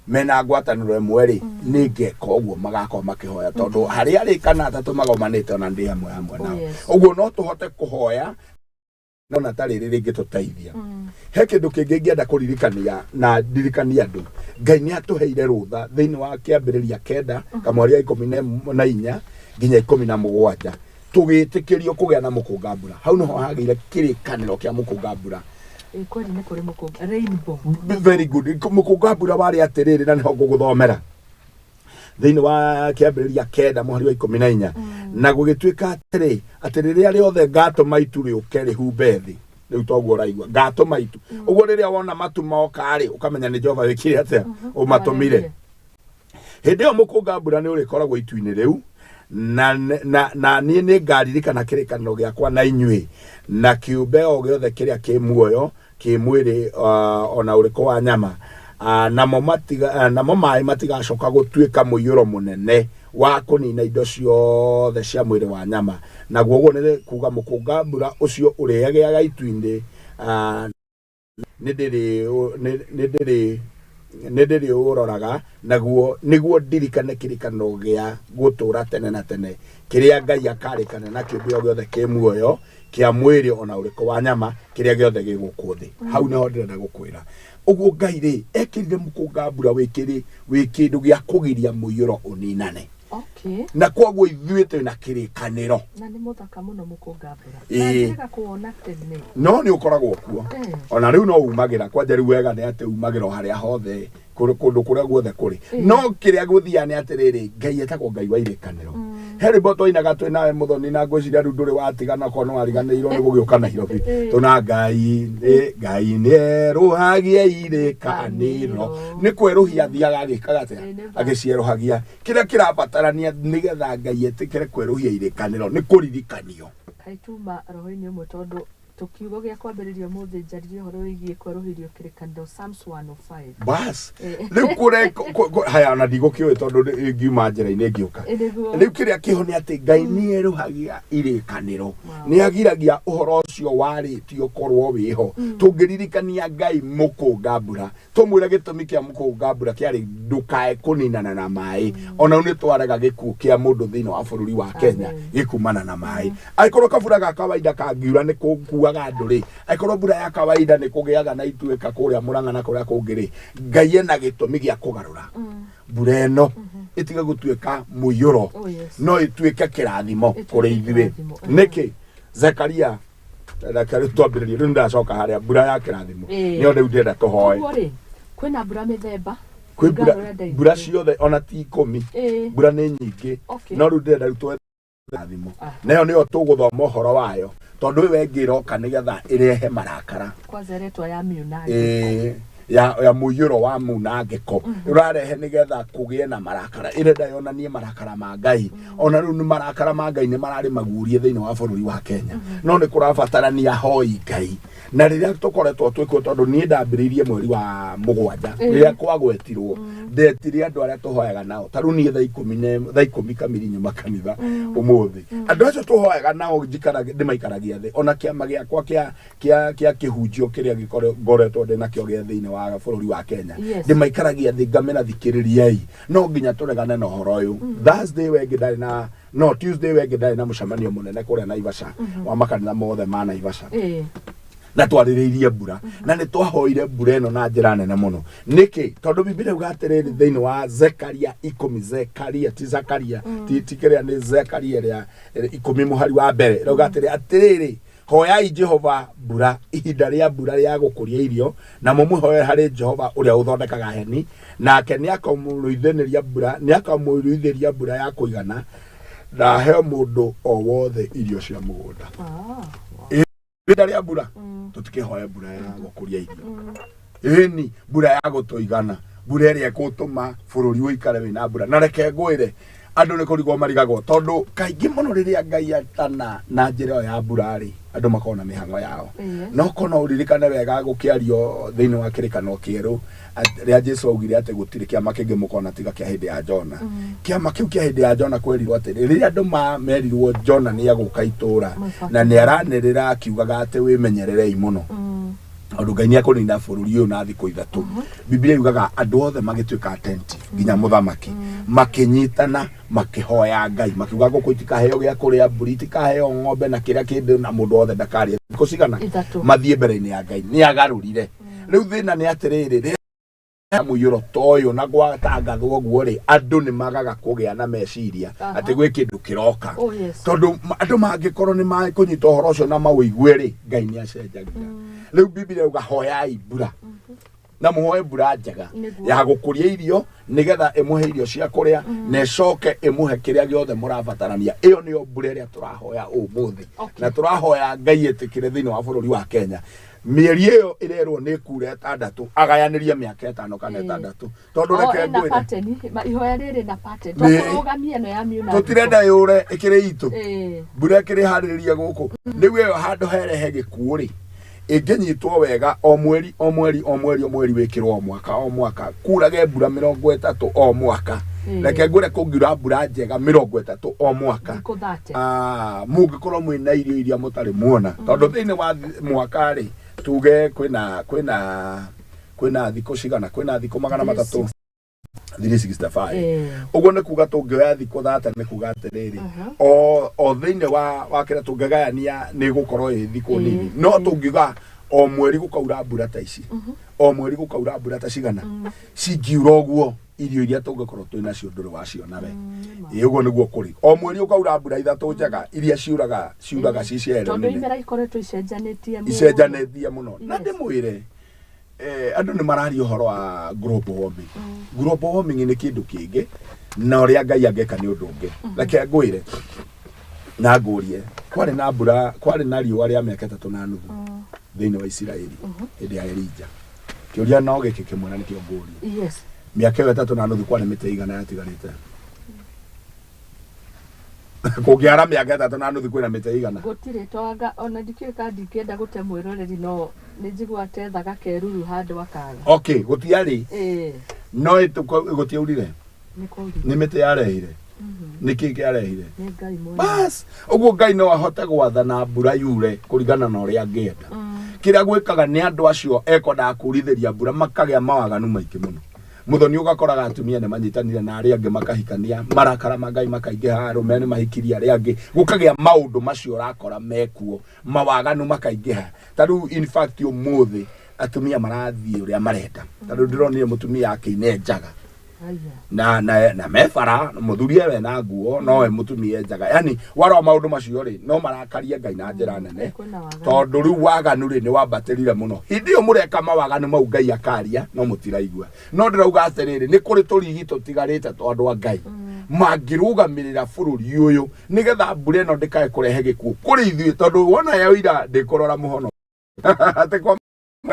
mena ngwatanĩro ĩmwe rĩ, nĩ ngeka ũguo magakorwo makĩhoya, tondũ harĩa arĩ kana atatũ magomanĩte, ona ndĩ hamwe hamwe nao. Ũguo no tũhote kũhoya. Nona ta rĩrĩ rĩngĩtũteithia. He kĩndũ kĩngĩ ingĩenda kũririkania na ndirikania andũ. Ngai nĩ atũheire rũtha thĩinĩ wa kĩambĩrĩria 9 kamweri 14 nginya 17 tũgĩtĩkĩrio kũgĩa na mũkũnga mbura. Hau nĩho hagĩire kĩrĩkanĩro kĩa mũkũnga mbura. Kweli nĩ kũrĩ mũkũnga rainbow. Very good. Mũkũnga mbura warĩ atĩrĩrĩ, na nĩho ngũgũthomera thĩinĩ wa kĩambĩrĩria 9 mũhari wa 14. Na gũgĩtuĩka atĩrĩ, atĩ rĩrĩa rĩothe ngatũma itu rĩũke rĩhumbe thĩ, rĩu toguo ũraigua ngatũma itu. Ũguo rĩrĩa wona matu moka rĩ, ũkamenya nĩ Jehova wĩkire atĩa, ũmatũmire. Hĩndĩ ĩyo mũkũnga mbura nĩ ũrĩkoragwo itu-inĩ rĩu, na niĩ nĩ ngaririkana kĩrĩkanĩro gĩakwa na inyuĩ, na kĩũmbe o gĩothe kĩrĩa kĩ muoyo kĩ mwĩrĩ ona ũrĩkũ wa nyama, namo maĩ matigacoka gũtuĩka mũiyũro mũnene wa kũnina indo ciothe cia mwĩrĩ wa nyama. Naguo ũguo nĩ kuga mũkũnga mbura ũcio ũrĩagĩaga itu-inĩ, nĩ ndĩrĩũroraga, naguo nĩguo ndirikane kĩrĩkanĩro gĩa gũtũũra tene na tene kĩrĩa Ngai akarĩkana na kĩũmbe o gĩothe kĩ muoyo kĩa mwĩrĩ ona ũrĩkũ wa nyama kĩrĩa gĩothe gĩ gũkũ thĩ. Hau nĩho ndĩrenda gũkwĩra. Ũguo Ngai rĩ ekĩrire mũkũnga mbura wĩ kĩndũ gĩa kũgiria mũiyũro ũninane. Okay. Na koguo ithuĩ twĩna kĩrĩkanĩro. Na nĩ mũthaka mũno mũkũnga mbura. Na njĩrĩga kũwona tene. No nĩ ũkoragwo kuo. Ona rĩu no umagĩra, kwanja rĩu wega nĩ atĩ umagĩra o harĩa hothe, kũndũ kũrĩa guothe kũrĩ. No kĩrĩa gũthiaga nĩ atĩrĩrĩ, Ngai etagwo Ngai wa irĩkanĩro. He rwĩmbo twainaga twĩ nawe Mũthoni, na ngwĩciria rĩu ndũrĩ watigana korwo nĩ wariganĩirwo nĩ gũgĩũka Nairobi. Tũna Ngai nĩ erũhagia irĩkanĩro. Nĩ kwerũhia athiaga agĩkaga atĩa? Agĩcierũhagia. Kĩrĩa kĩrabatarania nĩgetha Ngai etĩkĩre kwerũhia irĩkanĩro nĩ kũririkanio. Kaĩ tuma roho-inĩ ũmwe, tondũ tũkiugo gĩa kwambĩrĩria ũmũthĩ njaririe ũhoro wĩgiĩ kwerũhĩrio kĩrĩkanĩro Psalms 105. Bas. Rĩu kũrĩa haya na ndigũkĩũĩ tondũ ngiuma njĩra-inĩ ngĩũka. Rĩu kĩrĩa kĩho nĩ atĩ Ngai nĩ erũhagia irĩkanĩro. Nĩ agiragia ũhoro ũcio warĩtio korwo wĩho. Tũngĩririkania Ngai mũkũnga mbura, tũmwĩre gĩtũmi kĩa mũkũnga mbura kĩarĩ ndũkae kũninana na maĩ. Ona rĩu nĩ twarega gĩkuũ kĩa mũndũ thĩinĩ wa bũrũri wa Kenya gĩkumana na maĩ. Angĩkorwo kabura ga kawaida kangiura nĩ kũkuaga andũ rĩ, angĩkorwo mbura ya kawaida nĩ kũgĩaga na ituĩka kũrĩa Mũrang'a na kũrĩa kũngĩ rĩ, Ngai ena gĩtũmi gĩa kũgarũra mbura ĩno ĩtige gũtuĩka mũiyũro, no ĩtuĩke kĩrathimo kũrĩ ithuĩ. Nĩkĩ? Zekaria, reke rĩu twambĩrĩrie, rĩu nĩndacoka harĩa mbura ya kĩrathimo. Nĩyo rĩu ndĩrenda tũhoe. Kwĩna mbura mĩthemba, kwĩ mbura ciothe ona ti 10, mbura nĩ nyingĩ, no rĩu ndĩrenda rĩu twethe kĩrathimo. Nayo nĩyo tũgũthoma ũhoro wayo, tondũ ĩyo ĩngĩ ĩroka nĩgetha ĩrehe marakara. Kwanza ĩretwo ya miunangĩko. Ya mũiyũro wa munangĩko ũrarehe nĩgetha kũgĩe na marakara, ĩrenda yonanie marakara ma Ngai. Ona rĩu nĩ marakara ma Ngai nĩ mararĩ magurie thĩinĩ wa bũrũri wa Kenya, no nĩ kũrabatarania hoi Ngai. Na rĩrĩa tũkoretwo twĩkuo, tondũ niĩ ndambĩrĩirie mweri wa 7 rĩrĩa kwagwetirwo, ndetire andũ arĩa tũhoyaga nao. Ta rĩu niĩ thaa 10 kamiri nyuma kanitha ũmũthĩ, andũ acio tũhoyaga nao ndĩmaikaragia thĩ. Ona kĩama gĩakwa kĩa kĩhunjio kĩrĩa ngoretwo ndĩ nakĩo gĩa thĩinĩ wa bũrũri wa Kenya, ndĩmaikaragia thĩ ngamera thikĩrĩriai, no nginya tũregane na ũhoro ũyũ. Thursday wengĩ ndarĩ na no Tuesday wengĩ ndarĩ na mũcemanio mũnene kũrĩa Naivasha wa makanitha mothe ma Naivasha, na twarĩrĩirie mbura, na nĩ twahoire mbura ĩno na njĩra nene mũno. Nĩkĩ? Tondũ Biblia yuga atĩrĩrĩ thĩinĩ wa Zekaria 10, Zekaria ti Zakaria, ti kĩrĩa nĩ Zekaria ĩrĩa 10 mũhari wa mbere, ĩrauga atĩrĩ, atĩrĩrĩ, hoyai Jehova mbura ihinda rĩa mbura rĩa gũkũria irio, na mũmũhoe harĩ Jehova ũrĩa ũthondekaga heni, nake nĩakamũruithĩria mbura, nĩakamũruithĩria mbura ya kũigana, na ahe mũndũ o wothe irio cia mũgũnda. Ihinda rĩa mbura tũtikĩhoe mbura ya gũkũria irio, ĩni mbura ya gũtũigana, mbura ĩrĩa ĩgũtũma bũrũri ũikare wĩna mbura. Na reke ngwĩre, andũ nĩ kũrigwo marigagwo, tondũ kaingĩ mũno rĩrĩa Ngai atana na njĩra ĩyo ya mbura rĩ, andũ makoragwo na mĩhang'o yao. No kono ũririkane wega gũkĩario thĩinĩ wa kĩrĩkanĩro kĩerũ rĩa Jesu augire atĩ gũtirĩ kĩama kĩngĩ mũkona tiga kĩa hĩndĩ ya Jona. Kĩama kĩu kĩa hĩndĩ ya Jona kwerirwo atĩ rĩrĩa andũ merirwo Jona nĩ egũka itũũra na nĩ aranĩrĩra akiugaga atĩ wĩmenyererei mũno. Tondũ Ngai nĩ ekũnina bũrũri ũyũ na thikũ 3. Biblia yugaga andũ othe magĩtuĩka attentive, nginya mũthamaki, makĩnyitana makĩhoya Ngai, makiuga ngũkũ itikaheo gĩa kũrĩa, mbũri itikaheo, ng'ombe na kĩrĩa kĩndũ, na mũndũ wothe ndakarĩe thikũ cigana? 3. Mathiĩ mbere-inĩ ya Ngai. Nĩ agarũrire. Rĩu thĩna nĩ atĩrĩrĩ, rĩrĩa mũiyũro ta ũyũ na gwatangathwo ũguo rĩ, andũ nĩ magaga kũgĩa na meciria atĩ gwĩ kĩndũ kĩroka. Oh, yes. Tondũ andũ mangĩkorwo nĩ makũnyita ũhoro ũcio na maũigue rĩ, Ngai nĩ acenjagia. Rĩu Biblia yuga hoyai mbura, na mũhoe mbura njega ya gũkũria irio, nĩgetha ĩmũhe irio cia kũrĩa na ĩcoke ĩmũhe kĩrĩa gĩothe mũrabatarania. Ĩyo nĩyo mbura ĩrĩa tũrahoya ũmũthĩ. Na tũrahoya Ngai ĩtĩkĩre thĩinĩ wa bũrũri wa Kenya. Mĩeri ĩyo ĩrerwo nĩ kura 6, agayanĩrie mĩaka 5 kana 6. Tondũ Oh, reke ĩna ngwĩre. pattern, ihoya rĩrĩ na pattern. Tũkũrũgamia ĩno ya miuna. Tũtirenda yũre ĩkĩrĩ itũ. Mbura ĩkĩrĩ harĩrĩria gũkũ. Rĩu ĩyo handũ herehe gĩkuũ rĩ, ĩngĩnyitwo wega o mweri o mweri o mweri o mweri, wĩkĩrwo o mwaka o mwaka, kurage mbura 30 o mwaka. Reke ngwĩre, kũngiura mbura njega 30 o mwaka, Thikũ 30. Mũngĩkorwo mwĩna irio iria mũtarĩ muona, tondũ thĩinĩ wa mwaka rĩ, tuge kwĩna thikũ cigana? Kwĩna thikũ 300, 365. Ũguo nĩ kuga tũngĩoya thikũ 30, nĩ kuga atĩrĩrĩ, o thĩinĩ wa kĩrĩa tũngĩgayania nĩ gũkorwo ĩ thikũ nini. No tũngiuga o mweri gũkaura mbura ta ici, o mweri gũkaura mbura ta cigana, cingiura ũguo, irio iria tũngĩkorwo twĩ nacio ndũrĩ waciona we. Ĩ ũguo nĩguo kũrĩ, o mweri ũkaura mbura 3 njega iria ciuraga ci cia Tondũ nene. Imera ikoretwo icenjanĩtie mũno. Icenjanĩtie mũno. Na ndĩmwĩre, andũ nĩ mararia ũhoro wa global warming. Global warming nĩ kĩndũ kĩngĩ, na ũrĩa Ngai angĩka nĩ ũndũ ũngĩ. Reke ngwĩre na ngũrie, kwarĩ na mbura, kwarĩ na riũa rĩa mĩaka 3.5 thĩinĩ wa Isiraeli hĩndĩ ya Elijah. Kĩũria no gĩkĩ kĩmwe, na nĩkĩo ngũria. Mĩaka ĩyo 3.5 kwarĩ mĩtĩ igana yatigarĩte? Kũngĩara mĩaka 3.5 kwĩna mĩtĩ igana? Gũtirĩ. Twanga ona ndikĩũĩ kana ndingĩenda gũte mwĩroreri, no nĩ njiguaga tethaga keruru handũ akaga. Okay, gũtiarĩ. No gũtiaurire? Nĩ kwaurire. Nĩ mĩtĩ yarehire? Nĩ kĩĩ kĩarehire? Nĩ Ngai mwene. Bas, ũguo Ngai no ahote gwathana mbura yure kũringana na ũrĩa angĩenda. Kĩrĩa gwĩkaga nĩ andũ acio ekwendaga kurithĩria mbura makagĩa mawaganu maingĩ mũno. Mũthoni ũgakoraga atumia nĩ manyitanire na arĩa angĩ makahikania, marakara ma Ngai makaingĩha, arũme nĩ mahikirie arĩa angĩ, gũkagĩa maũndũ macio ũrakora mekuo, mawaganu makaingĩha. Ta rĩu in fact ũmũthĩ atumia marathiĩ ũrĩa marenda. Ta rĩu ndĩronire mũtumia akĩina njaga Aya. na mebara mũthuri ewe na nguo, no we mũtumia enjaga. Yani warora maũndũ macio rĩ, no marakarie Ngai na njĩra nene. Kwĩna waganu. Tondũ rĩu waganu rĩ nĩ wambatĩrire mũno. Hĩndĩ ĩyo mũreka mawaganu mau, Ngai akaria no mũtiraigua. No ndĩrauga atĩrĩrĩ, nĩ kũrĩ tũrigi tũtigarĩte twa andũ a Ngai mangĩrũgamĩrĩra bũrũri ũyũ, nĩgetha mbura ĩno ndĩkae kũrehe gĩkuũ kũrĩ ithuĩ, tondũ wona yaũira ndĩkũrora mũhono atĩ kwa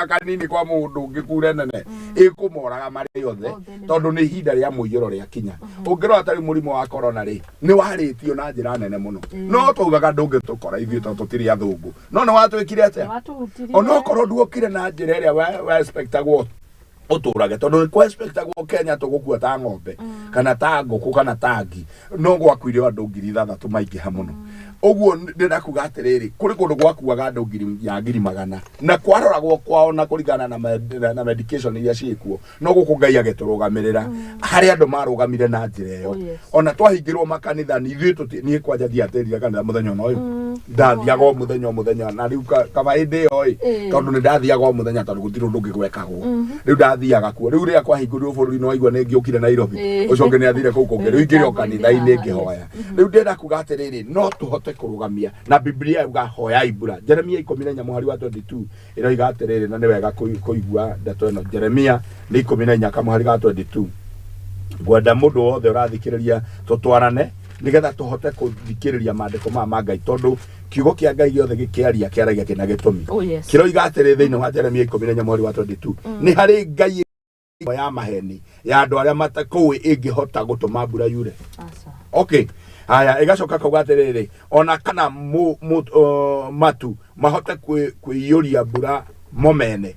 kanini kwa mũndũ ũngĩ kure nene ĩkũmoraga marĩ othe. Othe nĩ Tondũ nĩ ihinda rĩa mũiyũro rĩakinya. Ũngĩrora ta rĩu mũrimũ wa corona rĩ, nĩ warĩtio na njĩra nene mũno, no twaugaga ndũngĩtũkora ithuĩ tondũ tũtirĩ athũngũ, no nĩ watwĩkire atĩa? Nĩ watũhutirie. Onokorwo nduokire na njĩra ĩrĩa we expectagwo ũtũrage, tondũ nĩ kwa-expectagwo Kenya tũgũkua ta ng'ombe kana ta ngũkũ kana ta ngi, no gwakuire o andũ 6,000 maingĩha mũno. Ũguo ndĩrenda kuga atĩrĩrĩ, kũrĩ kũndũ gwakuaga andũ ngiri ya ngiri magana na kwaroragwo kwao na kũringana na medication iria ciĩkuo, no gũkũ Ngai agĩtũrũgamĩrĩra harĩ andũ marũgamire na njĩra ĩyo. Oh, yes. Ona twahingĩrwo makanitha nĩ ithuĩ niĩ kwanja ndiatĩrire kanitha mũthenya ona ũyũ. Ndathiaga o mũthenya o mũthenya, na rĩu kaba hĩndĩ ĩyo ĩ, tondũ nĩ ndathiaga o mũthenya, tondũ gũtirĩ ũndũ ũngĩ gwekagwo. Rĩu ndathiaga kuo. Rĩu rĩrĩa kwahingũrirwo bũrũri, nĩ waigua nĩ ngĩũkire Nairobi, ũcio ũngĩ nĩ athire kũu kũngĩ, rĩu ingĩrĩ o kanitha-inĩ ngĩhoya. Rĩu ndĩrenda kuga atĩrĩrĩ, no tũhote kũrũgamia, na Biblia yuga hoyai mbura. Jeremia 14 mũhari wa 22 ĩroiga atĩrĩrĩ, na nĩ wega kũigua ndeto ĩno. Jeremia nĩ 14 kamũhari ga 22. Ngwenda mũndũ wothe ũrathikĩrĩria tũtwarane nĩgetha tũhote kũthikĩrĩria maandĩko maya ma Ngai, tondũ kiugo kĩa Ngai gĩothe gĩkĩaria kĩaragia kĩna gĩtũmi. Oh, yes. Kĩroiga atĩrĩ thĩinĩ wa Jeremia 14 mũhari wa 22, nĩ harĩ Ngai ya maheni ya andũ arĩa matakũĩ ĩngĩhota gũtũma mbura yure? Aca. Okay, haya, ĩgacoka kauga atĩrĩrĩ, ona kana matu mahote kwĩiyũria mbura mo mene,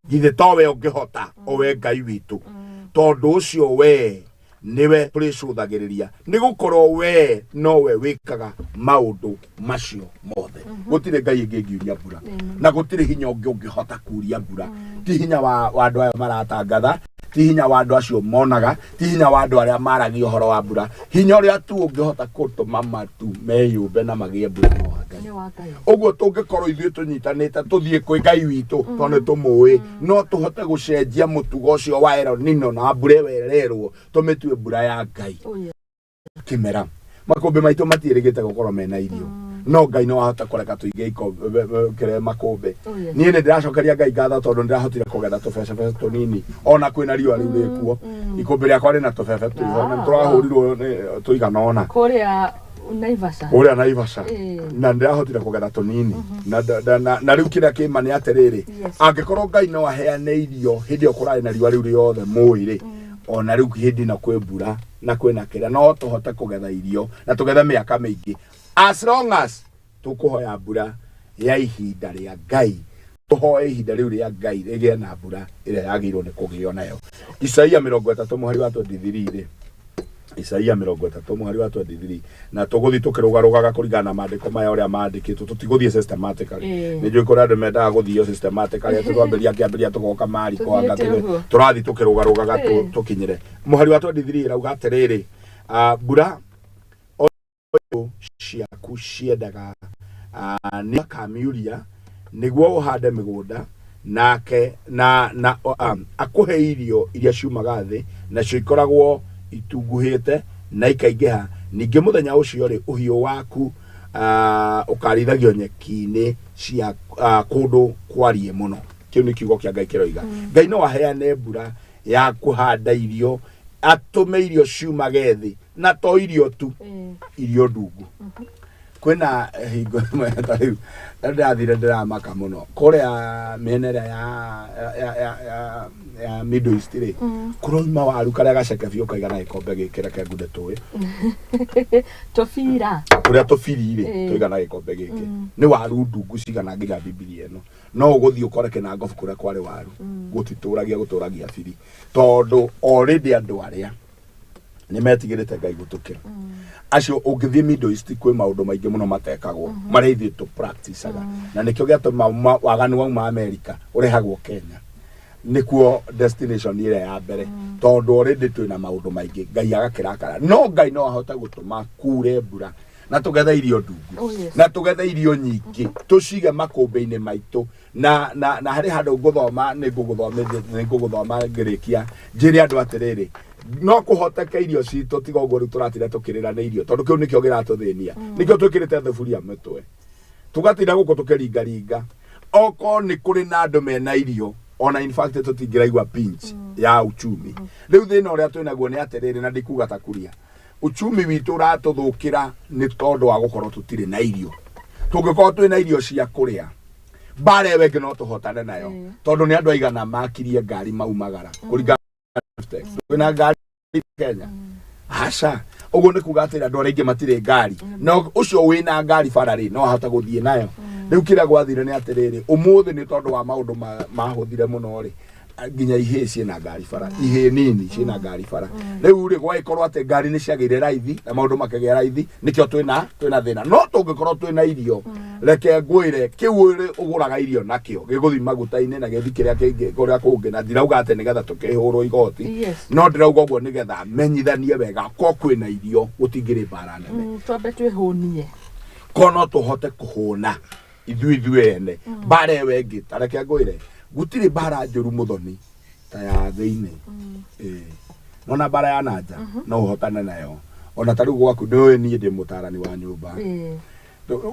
githĩ to we ũngĩhota, o we Ngai witũ? Tondũ ũcio we Nĩwe tũrĩcũthagĩrĩria, nĩ gũkorwo we nowe wĩkaga maũndũ macio mothe. Gũtirĩ ngai ĩngĩ ĩngiuria mbura, na gũtirĩ hinya ũngĩ ũngĩhota kuria mbura. Ti hinya wa andũ aya maratangatha, ti hinya wa andũ acio monaga, ti hinya wa andũ arĩa maragia ũhoro wa mbura. Hinya ũrĩa tu ũngĩhota gũtũma matu meyũmbe na magĩe mbura no wa Ngai. Nĩ wa Ngai. Ũguo tũngĩkorwo ithuĩ tũnyitanĩte tũthiĩ kwĩ Ngai witũ, tondũ nĩ tũmũĩ, no tũhote gũcenjia mũtugo ũcio wa El Nino na mbura ĩyo ĩrerwo tũmĩtue mbura ya Ngai. Oh, yes. Kĩmera makũmbĩ maitũ matiĩrĩgĩte gũkorwo mena irio, no Ngai no ahota kũreka tũige kĩrĩa makũmbĩ. Oh, yes. Niĩ nĩ ndĩracokeria Ngai ngatho tondũ nĩndĩrahotire kũgetha tũbecebec tũnini ona kwĩna riũa rĩu rĩkuo. Ikũmbĩ rĩakwa rĩna tũbebe tũiho na tũrahũrirwo tũigana ũna. Kũrĩa Naivasha. Kũrĩa Naivasha. Na ndĩrahotire kũgetha tũnini na rĩu kĩrĩa kĩma nĩ atĩrĩrĩ, angĩkorwo Ngai no aheane irio hĩndĩ ĩyo kũrarĩ na riũa rĩu rĩothe mũĩ rĩ, ona rĩu hĩndĩ ĩno kwĩ mbura na kwĩna kĩrĩa, no tũhote kũgetha irio na tũgethe mĩaka mĩingĩ, as long as tũkũhoya mbura ya ihinda rĩa Ngai, tũhoe ihinda rĩu rĩa Ngai rĩgĩe na mbura ĩrĩa yagĩrĩirwo nĩ kũgĩo nayo. Isaia 30 mũhari wa 23 rĩ, Isaia 30 mũhari wa 23, na tũgũthiĩ tũkĩrũgarũgaga kũringana na maandĩko maya ũrĩa maandĩkĩtwo, tũtigũthiĩ systematically. Nĩ njũĩ kũrĩ andũ mendaga gũthio systematically, atĩ twambĩrĩria kĩambĩrĩria tũgoka mariko anga. Tũthiĩte ũguo. Tũrathiĩ tũkĩrũgarũgaga tũkinyĩre mũhari wa 23. Ĩrauga atĩrĩrĩ, mbura o ciaku ciendaga nĩ akamiuria nĩguo ũhande mĩgũnda nake na akũhe irio iria ciumaga thĩ, nacio ikoragwo itunguhĩte na ikaingĩha. Ningĩ mũthenya ũcio rĩ, ũhiũ waku ũkarĩithagio nyeki-inĩ cia kũndũ kwariĩ mũno. Kĩu nĩ kiugo kĩa Ngai kĩroiga. Ngai no aheane mbura ya kũhanda irio, atũme irio ciumage thĩ, na to irio tu, irio ndungu. Kwĩna hingo ĩmwe ta rĩu ta ndĩrathire ndĩramaka mũno kũrĩa mĩena ĩrĩa ya Middle East rĩ, kũroima waru karĩa gaceke biũ kaigana gĩkombe gĩkĩ, reke ngunde tũĩ. Tũbira. Tũrĩa tũbiri rĩ, tũigana gĩkombe gĩkĩ, nĩ waru ndungu cigana nginya Bibilia ĩno. No ũgũthiĩ ũkore kĩnangobu kũrĩa kwarĩ waru gũtitũragia, gũtũragia biri, tondũ already andũ arĩa nĩ metigĩrĩte Ngai gũtũkĩra acio. Ũngĩthiĩ Middle East kwĩ maũndũ maingĩ mũno matekagwo marĩa ithuĩ tũ practiceaga, na nĩkĩo gĩatũma waganu wauma America ũrehagwo Kenya, nĩkuo destination ĩrĩa ya mbere, tondũ already twĩna maũndũ maingĩ Ngai agakĩrakara. No Ngai no ahote gũtũma kure mbura na tũgethe irio ndungu na tũgethe irio nyingĩ tũcige makũmbĩ-inĩ maitũ. Na harĩ handũ ngũthoma, nĩ ngũgũthomithia, nĩ ngũgũthoma ngĩrĩkia njĩre andũ atĩrĩrĩ, no kũhoteke irio citũ tiga ũguo rĩu tũratinda tũkĩrĩra nĩ irio, tondũ kĩu nĩkĩo kĩratũthĩnia, nĩkĩo twĩkĩrĩte thuburia mĩtwe tũgatinda gũkũ tũkĩringaringa. Okorwo nĩ kũrĩ na andũ mena irio, ona in fact tũtingĩraigua pinch ya uchumi. Rĩu thĩna ũrĩa twĩnaguo nĩ atĩrĩrĩ, na ndikuga ta kuria uchumi witũ ũratũthũkĩra nĩ tondũ wa gũkorwo tũtirĩ na irio. Tũngĩkorwo twĩna irio cia kũrĩa, mbara ĩyo ĩngĩ no tũhotane nayo, tondũ nĩ andũ aigana makirie ngari maumagara kũringana na twĩna ngari Kenya? Aca. Ũguo nĩ kuga atĩ andũ arĩa aingĩ matirĩ ngari, na ũcio wĩna ngari bara rĩ, no ahote gũthiĩ nayo. Rĩu kĩrĩa gwathire nĩ atĩrĩrĩ, ũmũthĩ nĩ tondũ wa maũndũ mahũthire mũno rĩ, nginya ihĩĩ ciĩna ngari bara, ihĩĩ nini ciĩna ngari bara. Rĩu rĩ, gwagĩkorwo atĩ ngari nĩ ciagĩire raithi na maũndũ makĩgĩa raithi, nĩkĩo twĩna thĩna. No tũngĩkorwo twĩna irio, reke ngwĩre, kĩu ũrĩ ũgũraga irio nakĩo gĩgũthiĩ maguta-inĩ na gĩthiĩ kĩrĩa kĩngĩ kũrĩa kũngĩ. Na ndirauga atĩ nĩgetha tũkĩhũrwo igoti, no ndĩrauga ũguo nĩgetha menyithanie wega ko kwĩna irio gũtingĩrĩ mbara nene. Twambe twĩhũnie. Ko no tũhote kũhũna ithuĩ ene, mbara ĩyo ĩngĩ, ta reke ngwĩre, gũtirĩ mbara njũru mũthoni ta ya thĩinĩ. Ĩĩ. Nona mbara ya nanja no ũhotane nayo, ona ta rĩu gwaku nĩũĩ niĩ ndĩ mũtarani wa nyũmba.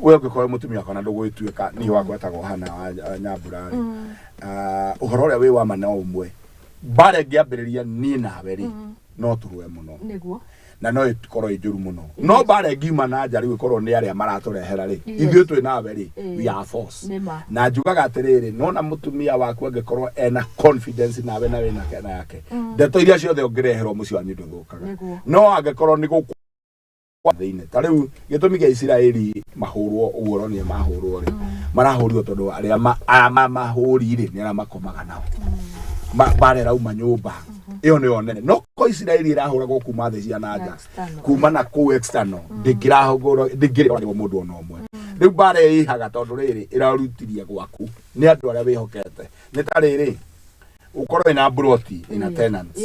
We ũngĩkorwo mũtumia wakwa na ndũgũgĩtuĩka niĩ wakwa etagwo Hana wa Nyambura rĩ, ũhoro ũrĩa wĩ wa ma no ũmwe, mbara ĩngĩambĩrĩria niĩ nawe rĩ, no tũrũe mũno. Na no ĩkorwo ĩ njũru mũno. No mbara ĩngiuma na nja rĩu ĩkorwo nĩ arĩa maratũrehera rĩ, ithuĩ twĩ nawe rĩ, we are force. Nĩma. Na njugaga atĩrĩrĩ, nona mũtumia waku angĩkorwo ena confidence nawe na wĩna na yake, ndeto iria ciothe ũngĩreherwo mũciĩ wanyu ndũthũkaga. No angĩkorwo nĩ gũkũ thĩinĩ, ta rĩu gĩtũmi kĩa Isiraeli mahũrwo ũguo ũronire mahũrwo rĩ, marahũrirwo tondũ arĩa aya mahũri rĩ, nĩ arĩa makomaga nao. Mbara ĩrauma nyũmba. Ĩyo nĩyo nene. No ko Isiraeli ĩrahũragwo kuma thĩ cia na nja, kuma na kũu external, ndĩngĩrahũrwo, ndĩngĩrĩrwo mũndũ ona ũmwe. Rĩu mbara ĩhaga tondũ rĩrĩ ĩrarutirie gwaku nĩ andũ arĩa wĩhokete. Nĩ ta rĩrĩ, ũkorwo wĩna mburoti ĩna tenants,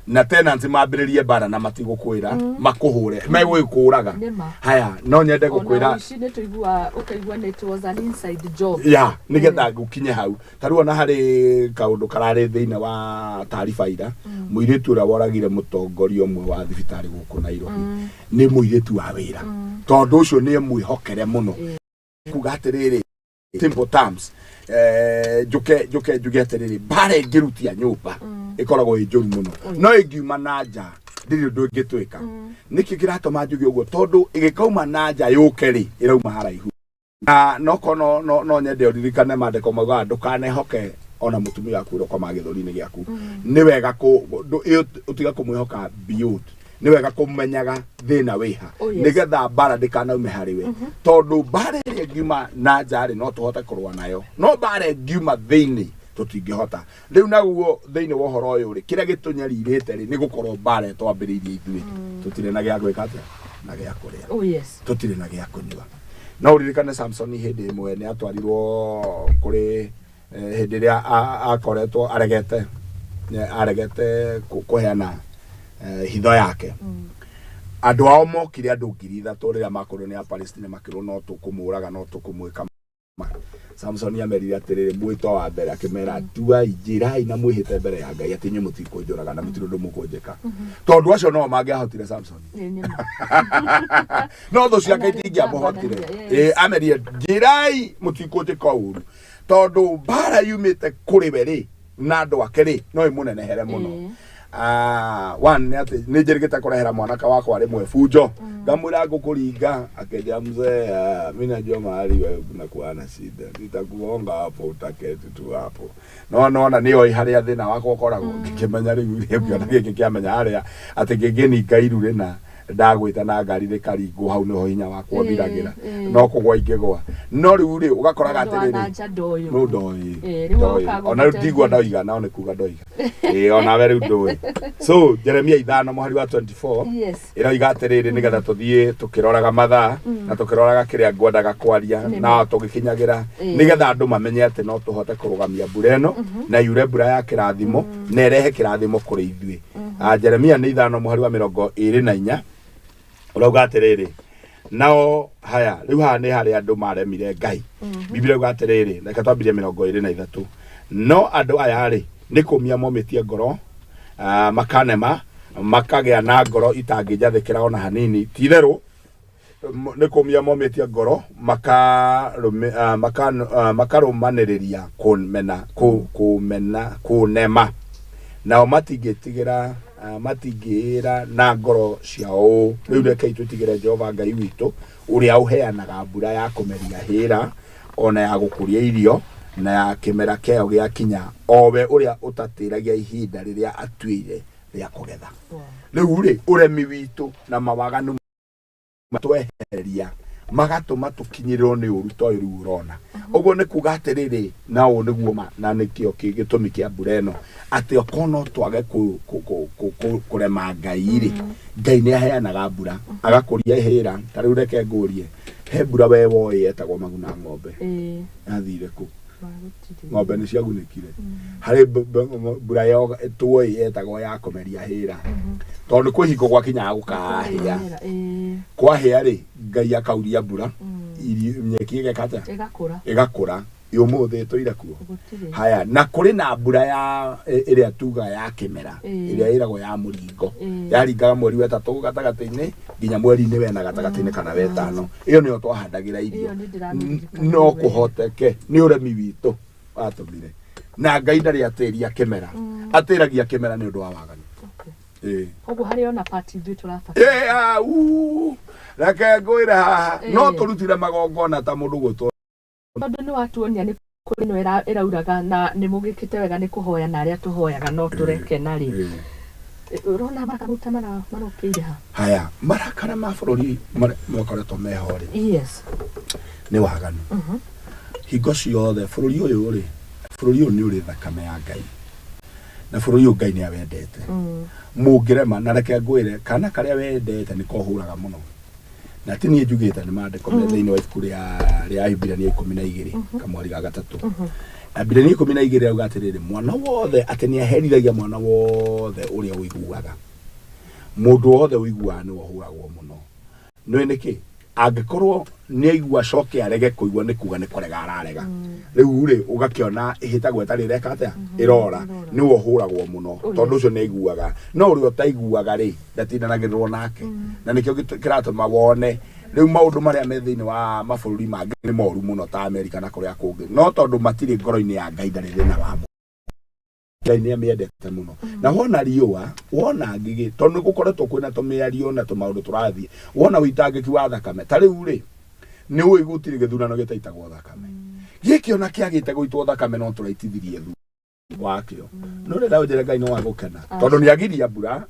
na tenants mambĩrĩrie mbara na matigũkwĩra, makũhũre, megũgĩkũraga. Haya, no nyende gũkwĩra ya nĩgetha ngũkinye hau. Ta rĩu ona harĩ kaũndũ kararĩ thĩinĩ wa taariba ira, mũirĩtu ũrĩa woragire mũtongoria ũmwe wa thibitarĩ gũkũ Nairobi nĩ mũirĩtu wa wĩra, tondũ ũcio nĩ mwĩhokere mũno. Kuga atĩrĩrĩ, simple terms, njuke njuke njuge atĩrĩrĩ, mbara ĩngĩrutia nyũmba ĩkoragwo ĩ njũru mũno, no ĩngiuma na nja ndĩrĩ ũndũ ĩngĩtwĩka. Nĩkĩ kĩratũma njuge ũguo? Tondũ ĩgĩkauma na nja yũke rĩ, ĩrauma haraihu. Na no no no no nyende ũririkane maandĩko maugaga ndũkanehoke ona mũtumia waku ũrĩa ũkomaga gĩthũri-inĩ gĩaku. Nĩ wega ũtiga kũmwĩhoka beyond, nĩ wega kũmenyaga thĩna wĩha, nĩgetha mbara ndĩkanaume harĩ we, tondũ mbara ĩrĩa ĩngiuma na nja rĩ, no tũhote kũrũa nayo, no mbara ĩngiuma thĩinĩ tũtingĩhota. Rĩu naguo thĩinĩ wa ũhoro ũyũ rĩ, kĩrĩa gĩtũnyarirĩte rĩ, nĩ gũkorwo mbara ĩtwambĩrĩirie ithuĩ tũtirĩ na gĩa gwĩka atĩa na gĩa kũrĩa, tũtirĩ na gĩa kũnyua. No ũririkane Samsoni hĩndĩ ĩmwe nĩ atwarirwo kũrĩ hĩndĩ ĩrĩa akoretwo aregete aregete kũheana hitho yake. Andũ ao mokire andũ 3,000 rĩrĩa makorirwo nĩ Apalestina, makĩrwo no tũkũmũraga, no tũkũmwĩka. Samson amerire atĩrĩrĩ, mwĩto wa mbere akĩmera, tuai, njĩrai na mwĩhĩte mbere ya Ngai atĩ inyuĩ mũtikũnjũraga na mũtirĩ ũndũ mũkũnjĩka, tondũ acio no mangĩahotire Samson, no thũ ciake itingĩamũhotire. Amerire, njĩrai mũtikũnjĩka ũru, tondũ mbara yumĩte kũrĩ we rĩ na andũ ake rĩ, no ĩmũnenehere mũno. One nĩ atĩ nĩ njĩrĩgĩte kũrehera mwanake wakwa rĩmwe bunjo, ngamwĩra ngũkũringa, akĩnjĩra, mzee, mi najua mahali wewe kunakuwa na shida, nitakuonga hapo, utaketi tu hapo. No nona nĩ oĩ harĩa thĩna wakwa ũkoragwo. Ngĩkĩmenya rĩu ũkĩona gĩkĩ kĩamenya harĩa atĩ kĩngĩninga iru rĩna ndagwĩta na ngari rĩkaringwo, hau nĩho hinya wakwa ũthiragĩra, no kũgwa ingĩgwa. No rĩu rĩ, ũgakoraga atĩrĩrĩ, no ndoĩ ona rĩu ndigua ndoiga, no nĩ kuga ndoiga ĩĩ, onawe rĩu ndũĩ. So Jeremia 5 mũhari wa 24 ĩroiga atĩrĩrĩ, nĩgetha tũthiĩ tũkĩroraga mathaa na tũkĩroraga kĩrĩa ngwendaga kwaria na tũgĩkinyagĩra, nĩgetha andũ mamenye atĩ no tũhote kũrũgamia mbura ĩno na yure mbura ya kĩrathimo na ĩrehe kĩrathimo kũrĩ ithuĩ. Jeremia nĩ 5 mũhari wa 24 ũrauga atĩrĩrĩ, nao haya rĩu haha nĩ harĩa andũ maremire Ngai. Biblia ĩrauga atĩrĩrĩ, reke twambirie 23, no andũ aya rĩ, nĩ kũmia momĩtie ngoro, makanema, makagĩa na ngoro itangĩnjathĩkĩra ona hanini. Ti itherũ nĩ kũmia momĩtie ngoro, makarũmanĩrĩria kũmena kũmena kũnema, nao matingĩtigĩra, matingĩĩra na ngoro ciao ũũ, rĩu rekei twĩtigĩre Jehova Ngai witũ, ũrĩa ũheanaga mbura ya kũmeria hĩra ona ya gũkũria irio, na ya kĩmera kĩayo gĩakinya, o we ũrĩa ũtatĩragia ihinda rĩrĩa atuĩire rĩa kũgetha. Rĩu rĩ, ũremi witũ na mawaganu matwehereria magatũma tũkinyĩrĩrwo nĩ ũru ta ũyũ rĩu ũrona. Ũguo nĩ kuga atĩrĩrĩ, na ũũ nĩguo ma na nĩkĩo gĩtũmi kĩa mbura ĩno, atĩ okorwo no twage kũrema Ngai rĩ, Ngai nĩ aheanaga mbura agakũria ihĩra. Ta rĩu reke ngũrie, he mbura we woĩ yetagwo maguna ng'ombe, yathire kũ? Ng'ombe nĩ ciagunĩkire harĩ mbura tuoĩ yetagwo ya kũmeria hĩra, tondũ nĩ kwĩ hingo gwakinyaga gũkahĩa. Kwahĩa rĩ, Ngai akauria mbura, nyeki ĩgeka atĩa? Ĩgakũra. Ũmũthĩ tũire kuo haya, na kũrĩ na mbura ya ĩrĩa tuga ya kĩmera, ĩrĩa ĩragwo ya mũringo, yaringaga mweri wa ĩtatũ gatagatĩ-inĩ nginya mweri-inĩ wena gatagatĩ-inĩ kana wetano. Ĩyo nĩyo twahandagĩra irio. No kũhoteke nĩ ũremi witũ watũmire, na Ngai ndarĩ atĩria kĩmera, atĩragia kĩmera nĩ ũndũ wa waganu. Koguo harĩ ona part ithuĩ tũrabatara. Reke ngwĩre haha, no tũrutire magongona ta mũndũ gwĩtwo Tondũ nĩ watuonia nĩ kũrĩ ĩno ĩrauraga na nĩ mũgĩkĩte wega nĩ kũhoya, na arĩa tũhoyaga no tũrekena rĩ, ũrona maruta marokĩire ha? Haya marakara ma bũrũri makoretwo meho rĩ, nĩ waganu. Hingo ciothe bũrũri ũyũ rĩ, bũrũri ũyũ nĩ ũrĩ thakame ya Ngai. Na bũrũri ũyũ Ngai nĩ awendete. Mũngĩrema, na reke ngwĩre, kana karĩa wendete nĩko ũhũraga mũno. Na ti niĩ njugĩte, nĩ maandĩko me thĩinĩ wa ibuku rĩa Ahibirania 12 kamwari ga 3. Ahibirania 12 auga atĩrĩrĩ, mwana wothe, atĩ nĩ aherithagia mwana wothe ũrĩa ũiguaga. Mũndũ wothe ũiguaga nĩwe ũhũragwo mũno. Nĩũĩ nĩkĩ? Angĩkorwo nĩ aigua acoke arege kũigua, nĩ kuga nĩ kũrega ararega. Rĩu rĩ, ũgakĩona ĩhĩtagwo ĩtarĩ ĩreka atĩa? Ĩrora. Nĩwe ũhũragwo mũno, tondũ ũcio nĩ aiguaga. No ũrĩa ũtaiguaga rĩ, ndatindanagĩrĩrwo nake. Na nĩkĩo kĩratũma wone rĩu maũndũ marĩa me thĩinĩ wa mabũrũri mangĩ nĩ moru mũno ta Amerika na kũrĩa kũngĩ. No tondũ matirĩ ngoro-inĩ ya Ngai, ndarĩ thĩna wamo. Ngai nĩ amĩendete mũno. Na wona riũa, wona ngigĩ, tondũ nĩ gũkoretwo kwĩna tũmĩario na tũmaũndũ tũrathiĩ, wona ũitangĩki wa thakame, ta rĩu rĩ, nĩ ũĩ gũtirĩ gĩthurano gĩtaitagwo thakame. Gĩkĩ ona kĩagĩte gũitwo thakame no tũraitithirie thu wakĩo. No rĩrĩa ũnjĩre Ngai no agũkena, tondũ nĩ agiria mbura,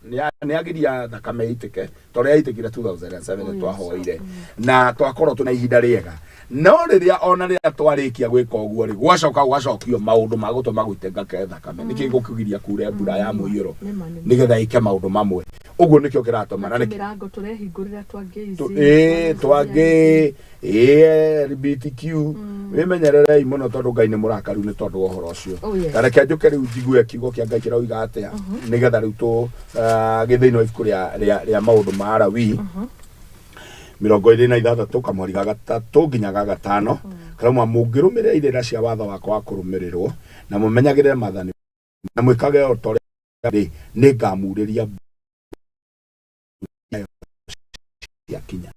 nĩ agiria thakame ĩitĩke, tondũ yaitĩkire 2007 nĩ twahoire na twakorwo twĩna ihinda rĩega. No rĩrĩa ona rĩrĩa twarĩkia gwĩka ũguo rĩ, gwacoka gwacokio maũndũ ma gũtũma gũitĩka thakame, nĩkĩ gũkũgiria kure mbura ya mũiyũro nĩgetha ĩke maũndũ mamwe? Ũguo nĩkĩo kĩratũma na mĩrango tũrehingũrĩra twangĩ. Ĩĩ, twangĩ, ĩĩ, LGBTQ, wĩmenyererei mũno tondũ Ngai nĩ mũrakaru nĩ tondũ wa ũhoro ũcio. Ta reke njũke rĩu njigue kiugo kĩa Ngai kĩroiga atĩa, nĩgetha rĩu tũ gĩ thĩinĩ wa ibuku rĩa maũndũ ma Alawii 26 kamweri ga 3 nginya ga 5, karauma mũngĩrũmĩrĩra irĩra cia watho wakwa wa kũrũmĩrĩrwo na mũmenyagĩrĩre maathani na mwĩkage o ta ũrĩa rĩ, nĩ ngamurĩria ciakinya,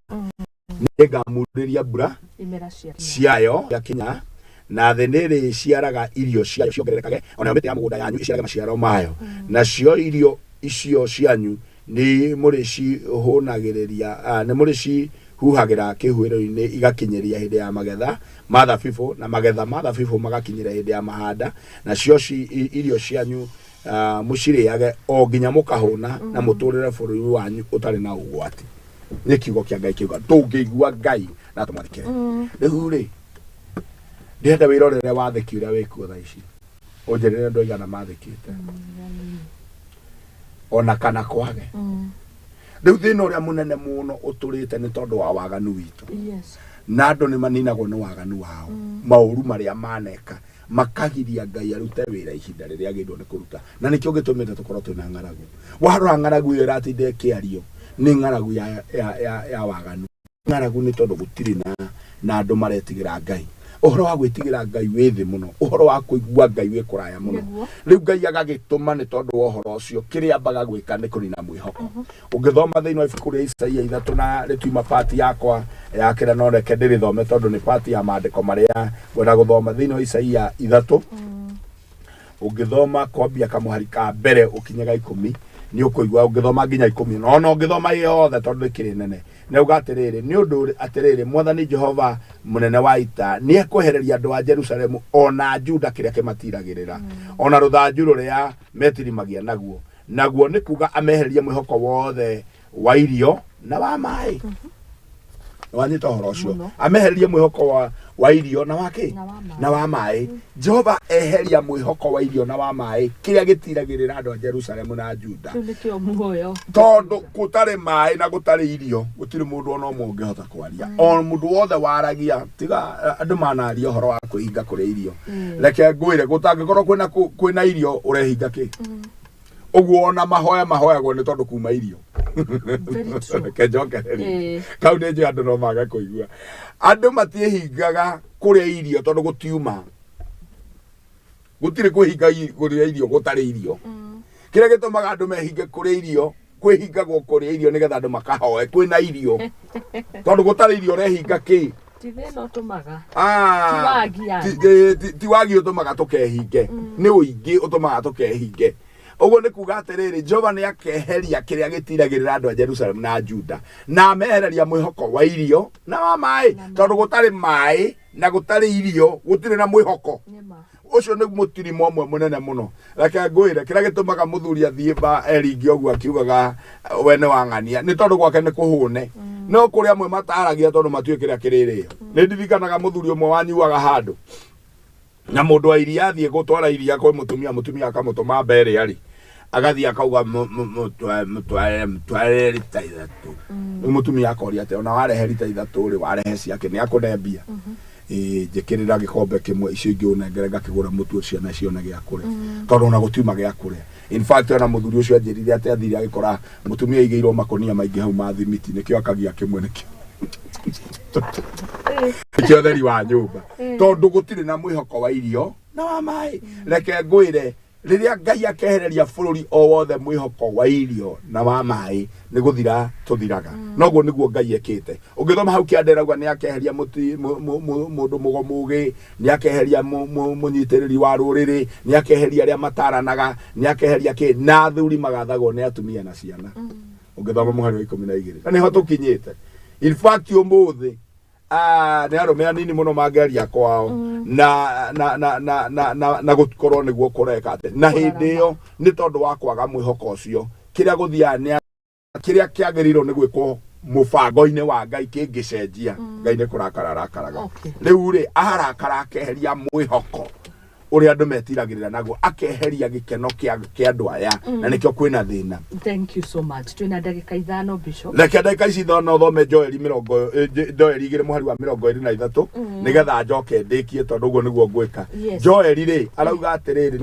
nĩ ngamurĩria mbura imera cia ciayo ciakinya, na thĩ nĩ ĩrĩciaraga irio ciayo ciongererekage, onayo mĩtĩ ya mũgũnda yanyu ĩciarage maciaro mayo. Nacio irio icio cianyu nĩ mũrĩcihũnagĩrĩria, nĩ mũrĩcihuhagĩra kĩhuhĩro-inĩ igakinyĩria hĩndĩ ya magetha ma thabibũ, na magetha ma thabibũ magakinyĩra hĩndĩ ya mahanda. Nacio irio cianyu mũcirĩage o nginya mũkahũna, na mũtũrĩre bũrũri wanyu ũtarĩ na ũgwati. Nĩ kiugo kĩa Ngai kiuga tũngĩigua Ngai na tũmwathĩkĩre. Rĩu rĩ, ndĩrenda wĩrorere wathĩki ũrĩa wĩkuo thaa ici, ũnjĩrĩre andũ aigana mathĩkĩte ona kana kwage. Rĩu thĩna ũrĩa mũnene mũno ũtũrĩte nĩ tondũ wa waganu witũ. Na andũ nĩ maninagwo nĩ waganu wao, maũru marĩa maneka makagiria Ngai arute wĩra ihinda rĩrĩa agĩrĩirwo nĩ kũruta, na nĩkĩo gĩtũmĩte tũkorwo twĩna ng'aragu. Warora ng'aragu ĩyo ĩratinda ĩkĩario nĩ ng'aragu ya waganu. Ng'aragu nĩ tondũ gũtirĩ na andũ maretigĩra Ngai. Ũhoro wa gwĩtigĩra Ngai wĩ thĩ mũno, ũhoro wa kũigua Ngai wĩ kũraya mũno. Rĩu Ngai agagĩtũma nĩ tondũ wa ũhoro ũcio, kĩrĩa ambaga gwĩka nĩ kũnina mwĩhoko. Ũngĩthoma thĩinĩ wa ibuku rĩa Isaia 3 na rĩtiuma pati yakwa ya kĩrĩa, no reke ndĩrĩthome tondũ nĩ pati ya maandĩko marĩa ngwenda gũthoma. Thĩinĩ wa Isaia 3, ũngĩthoma kwambia kamũhari ka mbere ũkinye ga 10, nĩ ũkũigua. Ũngĩthoma nginya 10, no ona ũngĩthoma yothe tondũ ĩkĩrĩ nene, nĩ auga atĩrĩrĩ, nĩ ũndũ atĩrĩrĩ, Mwathani Jehova mũnene wa ita nĩ ekwehereria andũ a Jerusalemu ona Juda kĩrĩa kĩmatiragĩrĩra, ona rũthanju rũrĩa metirimagia naguo. Naguo nĩ kuga amehererie mwĩhoko wothe wa irio na wa maĩ. Wanyita ũhoro ũcio? Amehererie mwĩhoko wa irio na wa kĩ? Na wa maĩ. Jehova eheria mwĩhoko wa irio na wa maĩ, kĩrĩa gĩtiragĩrĩra andũ a Jerusalemu na Juda, tondũ gũtarĩ maĩ na gũtarĩ irio, gũtirĩ mũndũ ona ũmwe ũngĩhota kwaria. O mũndũ wothe waragia, tiga andũ manaria ũhoro wa kwĩhinga kũrĩa irio, reke ngwĩre, gũtangĩkorwo kwĩna irio, ũrehinga kĩ? Ũguo ona mahoya mahoyagwo nĩ tondũ kuma irio. Reke njokererie kau, nĩ njũĩ andũ no mage kũigua. Andũ matiĩhingaga kũrĩa irio tondũ gũtiuma, gũtirĩ kwĩhinga kũrĩa irio gũtarĩ irio. Kĩrĩa gĩtũmaga andũ mehinge kũrĩa irio, kwĩhingagwo kũrĩa irio nĩgetha andũ makahoe kwĩna irio, tondũ gũtarĩ irio ũrehinga kĩ? Ti thĩna ũtũmaga. Ti wagi ũtũmaga tũkehinge, nĩ ũingĩ ũtũmaga tũkehinge. Ũguo nĩ kuga atĩrĩrĩ, Jehova nĩ akeheria kĩrĩa gĩtiragĩrĩra andũ a Jerusalemu na Juda, na amehereria mwĩhoko wa irio na wa maĩ, tondũ gũtarĩ maĩ na gũtarĩ irio gũtirĩ na mwĩhoko. Ũcio nĩ mũtirimo ũmwe mũnene mũno. Reke ngwĩre, kĩrĩa gĩtũmaga mũthuri athiĩ ba eringi ũguo akiugaga we nĩ wang'ania nĩ tondũ gwake nĩ kũhũne. No kũrĩ amwe mataragia tondũ matiũĩ kĩrĩa kĩrĩrĩo. Nĩ ndirikanaga mũthuri ũmwe wanyuaga handũ. Na mũndũ wa iria athiĩ gũtwara iria kwĩ mũtumia, mũtumia akamũtũma mbere rĩ, agathiĩ akauga mũtwarĩre rita 3. Rĩu mũtumia akoria atĩ ona warehe rita 3 rĩ, warehe ciake nĩ akũne mbia. Njĩkĩrĩra gĩkombe kĩmwe, icio ingĩ ũnengere ngakĩgũra mũtu ciana cione gĩa kũrĩa, tondũ ona gũtiuma gĩa kũrĩa. In fact ona mũthuri ũcio anjĩrire atĩ athire agĩkora mũtumia aigĩirwo makũnia maingĩ hau ma thimiti, nĩkĩo akagia kĩmwe nĩkĩo nĩkĩo theri wa nyũmba, tondũ gũtirĩ na mwĩhoko wa irio na wa maĩ. Reke ngwĩre, rĩrĩa Ngai akehereria bũrũri o wothe mwĩhoko wa irio na wa maĩ, nĩ gũthira tũthiraga. Noguo nĩguo Ngai ekĩte. Ũngĩthoma hau kĩanda ĩrauga nĩ akeheria mũndũ mũgomũgĩ, nĩ akeheria mũnyitĩrĩri wa rũrĩrĩ, nĩ akeheria arĩa mataranaga, nĩ akeheria kĩ, na athuri magathagwo nĩ atumia na ciana. Ũngĩthoma mũhari wa 12, na nĩho tũkinyĩte. In fact ũmũthĩ nĩ arũme anini mũno mangĩaria kwao na na na na na na na gũkorwo nĩguo kũreka atĩ na hĩndĩ ĩyo nĩ tondũ wa kwaga mwĩhoko ũcio. Kĩrĩa gũthiaga nĩ kĩrĩa kĩagĩrĩirwo nĩ gwĩkwo mũbango-inĩ wa Ngai kĩngĩcenjia, Ngai nĩ kũrakara arakaraga. Rĩu rĩ, arakara akeheria mwĩhoko ũrĩa andũ metiragĩrĩra naguo, akeheria gĩkeno kĩa andũ aya, na nĩkĩo kwĩna thĩna. Thank you so much. Twĩna ndagĩka 5 Bishop. Reke ndagĩka ici 5 thome Joeli Joeli 2 mũhari wa 23, nĩgetha njoke ndĩkie, tondũ ũguo nĩguo ngwĩka. Joeli rĩ arauga atĩrĩrĩ,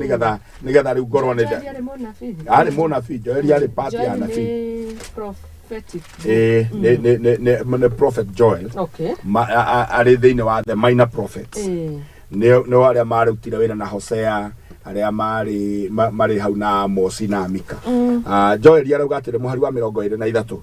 nĩgetha rĩu ngorwo nĩ Joeli arĩ mũnabii. Arĩ mũnabii. Joeli arĩ part ya nabii. Prophetic. Nĩ Prophet Joel. Arĩ thĩinĩ wa the minor prophets. Nĩ arĩa marutire wĩra na Hosea, arĩa marĩ hau na Amosi na Mika. Joeli arauga atĩrĩ mũhari wa 23,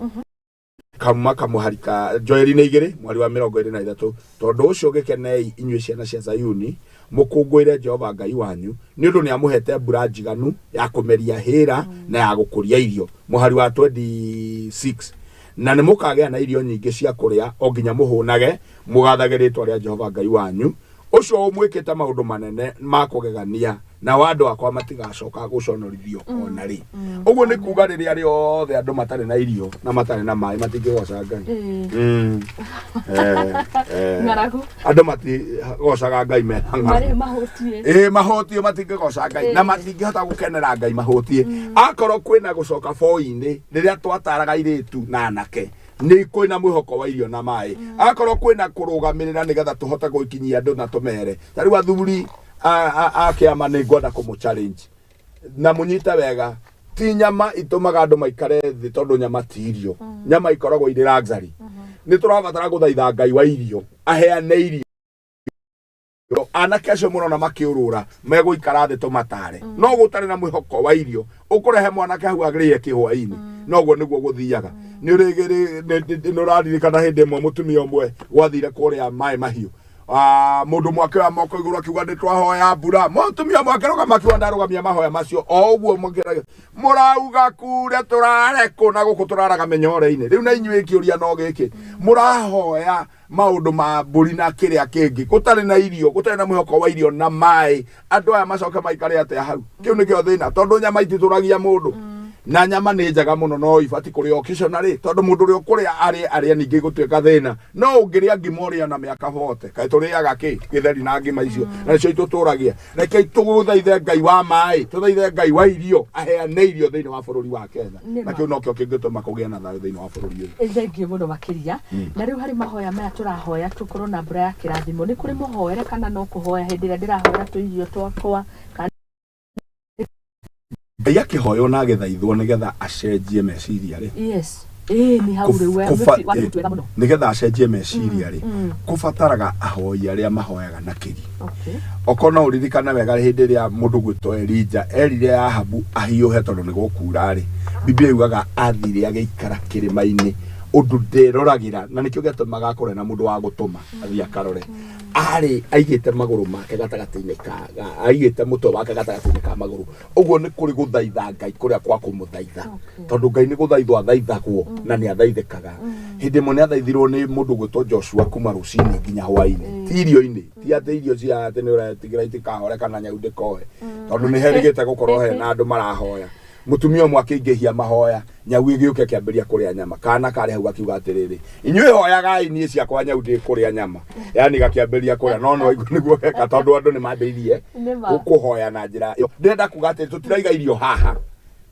kamuma kamũhari ka Joeli nĩ 2 mũhari wa 23, tondũ ũcio gĩkenei inyuĩ ciana cia Zayuni, mũkũngũĩre Jehova Ngai wanyu, nĩ ũndũ nĩ amũhete mbura njiganu ya kũmeria hĩra na ya gũkũria irio. Mũhari wa 26, na nĩ mũkagĩa na irio nyingĩ cia kũrĩa o nginya mũhũnage, mũgathage rĩĩtwa rĩa Jehova Ngai wanyu, ũcio ũmwĩkĩte maũndũ manene ma kũgegania, nao andũ akwa matigacoka gũconorithio ona rĩ. Ũguo nĩ kuga rĩrĩa rĩothe andũ matarĩ na irio na matarĩ na maĩ matingĩgoca Ngai. Ng'aragu. Andũ matigocaga Ngai mena ng'aragu. Marĩ mahũtiĩ. Mahũtiĩ matingĩgoca Ngai na matingĩhota gũkenera Ngai mahũtiĩ. Akorwo kwĩna gũcoka boi-inĩ rĩrĩa twataraga airĩtu na anake, nĩ kwĩna mwĩhoko wa irio na maĩ. Akorwo kwĩna kũrũgamĩrĩra nĩgetha tũhote gũkinyia andũ na tũmere. Ta rĩu athuri a kĩama nĩ ngwenda kũmũ challenge na mũnyite wega, ti nyama itũmaga andũ maikare thĩ, tondũ nyama ti irio. Nyama ikoragwo irĩ luxury. Nĩ tũrabatara gũthaitha Ngai wa irio aheane irio. Anake acio mũrona makĩũrũra megũikara thĩ tũmatare, no gũtarĩ na mwĩhoko wa irio ũkũrehe mwanake hau agĩrĩe kĩhwainĩ, noguo nĩguo gũthiaga. Nĩ ũraririkana hĩndĩ ĩmwe mũtumia ũmwe gwathire kũrĩa maĩ mahiũ, mũndũ mwake wa moko igũrũ akiuga nĩ twahoya mbura, mũtumia mwake rũgama akiuga ndarũgamia mahoya macio o ũguo mũrauga kure tũrare kũ na gũkũ tũraraga mĩnyore-inĩ. Rĩu na inyuĩ kĩũria no gĩkĩ, mũrahoya maũndũ ma mbũri na kĩrĩa kĩngĩ, gũtarĩ na irio, gũtarĩ na mwĩhoko wa irio na maĩ, andũ aya macoke maikare atĩa hau? Kĩu nĩkĩo thĩna, tondũ nyama ititũragia mũndũ, na nyama nĩ njega mũno no ibati kũrĩa occasionally, tondũ mũndũ ũrĩa ũkũrĩa arĩe arĩe ningĩ gũtuĩka thĩna. No ũngĩrĩa ngima ũrĩa na mĩaka 40, kaĩ tũrĩaga kĩ gĩtheri na ngima icio na nĩcio itũtũragia. Reke tũgũthaithe Ngai wa maĩ, tũthaithe Ngai wa irio aheane irio thĩinĩ wa bũrũri wa Kenya, na kĩu nokĩo kĩngĩtũma kũgĩe na thayũ thĩinĩ wa bũrũri ũyũ. Thank you mũno makĩria. Na rĩu harĩ mahoya maya tũrahoya tũkorwo na mbura ya kĩrathimo, nĩ kũrĩ mũhoere kana no kũhoya hĩndĩ ĩrĩa ndĩrahoera tũirio twakwa? Ngai akĩhoywo na agĩthaithwo nĩgetha acenjie meciria rĩ. Yes, nĩ hau rĩu wega mũno. Nĩgetha acenjie meciria rĩ, kũbataraga ahoi arĩa mahoyaga na kĩgi. Okorwo no ũririkane wega, hĩndĩ ĩrĩa mũndũ gwĩtwo Elija erire Ahabu ahiũhe tondũ nĩ gũkura rĩ, Biblia yugaga athire agĩikara kĩrĩma-inĩ ũndũ nderoragĩra, na nĩkĩo gĩatũmaga akorwo na mũndũ wa gũtũma athiĩ akarore. Arĩ aigĩte magũrũ make gatagatĩ-inĩ ka, aigĩte mũtwe wake gatagatĩ-inĩ ka magũrũ. Ũguo nĩ kũrĩ gũthaitha Ngai kũrĩa kwa kũmũthaitha, tondũ Ngai nĩ gũthaithwo athaithagwo na nĩ athaithĩkaga. Hĩndĩ ĩmwe nĩ athaithirwo nĩ mũndũ gwĩtwo Joshua kuma rũcinĩ nginya hwainĩ, ti irio-inĩ, ti atĩ irio cia atĩ nĩ ũretigĩra itikahore kana nyau ndĩkoe, tondũ nĩ herĩgĩte gũkorwo hena andũ marahoya. Mutumia ũmwe akĩingĩhia mahoya, nyau ĩgĩũka ĩkĩambĩrĩria kũrĩa nyama. Kana karĩ hau gakiuga atĩrĩrĩ, inyuĩ hoyagai niĩ ciakwa nyau ndĩkũrĩa nyama. Yani gakĩambĩrĩria kũrĩa, no no nĩguo geka tondũ andũ nĩ mambĩrĩirie kũhoya na njĩra ĩyo. Ndĩrenda kuga atĩrĩ, tũtiraiga irio haha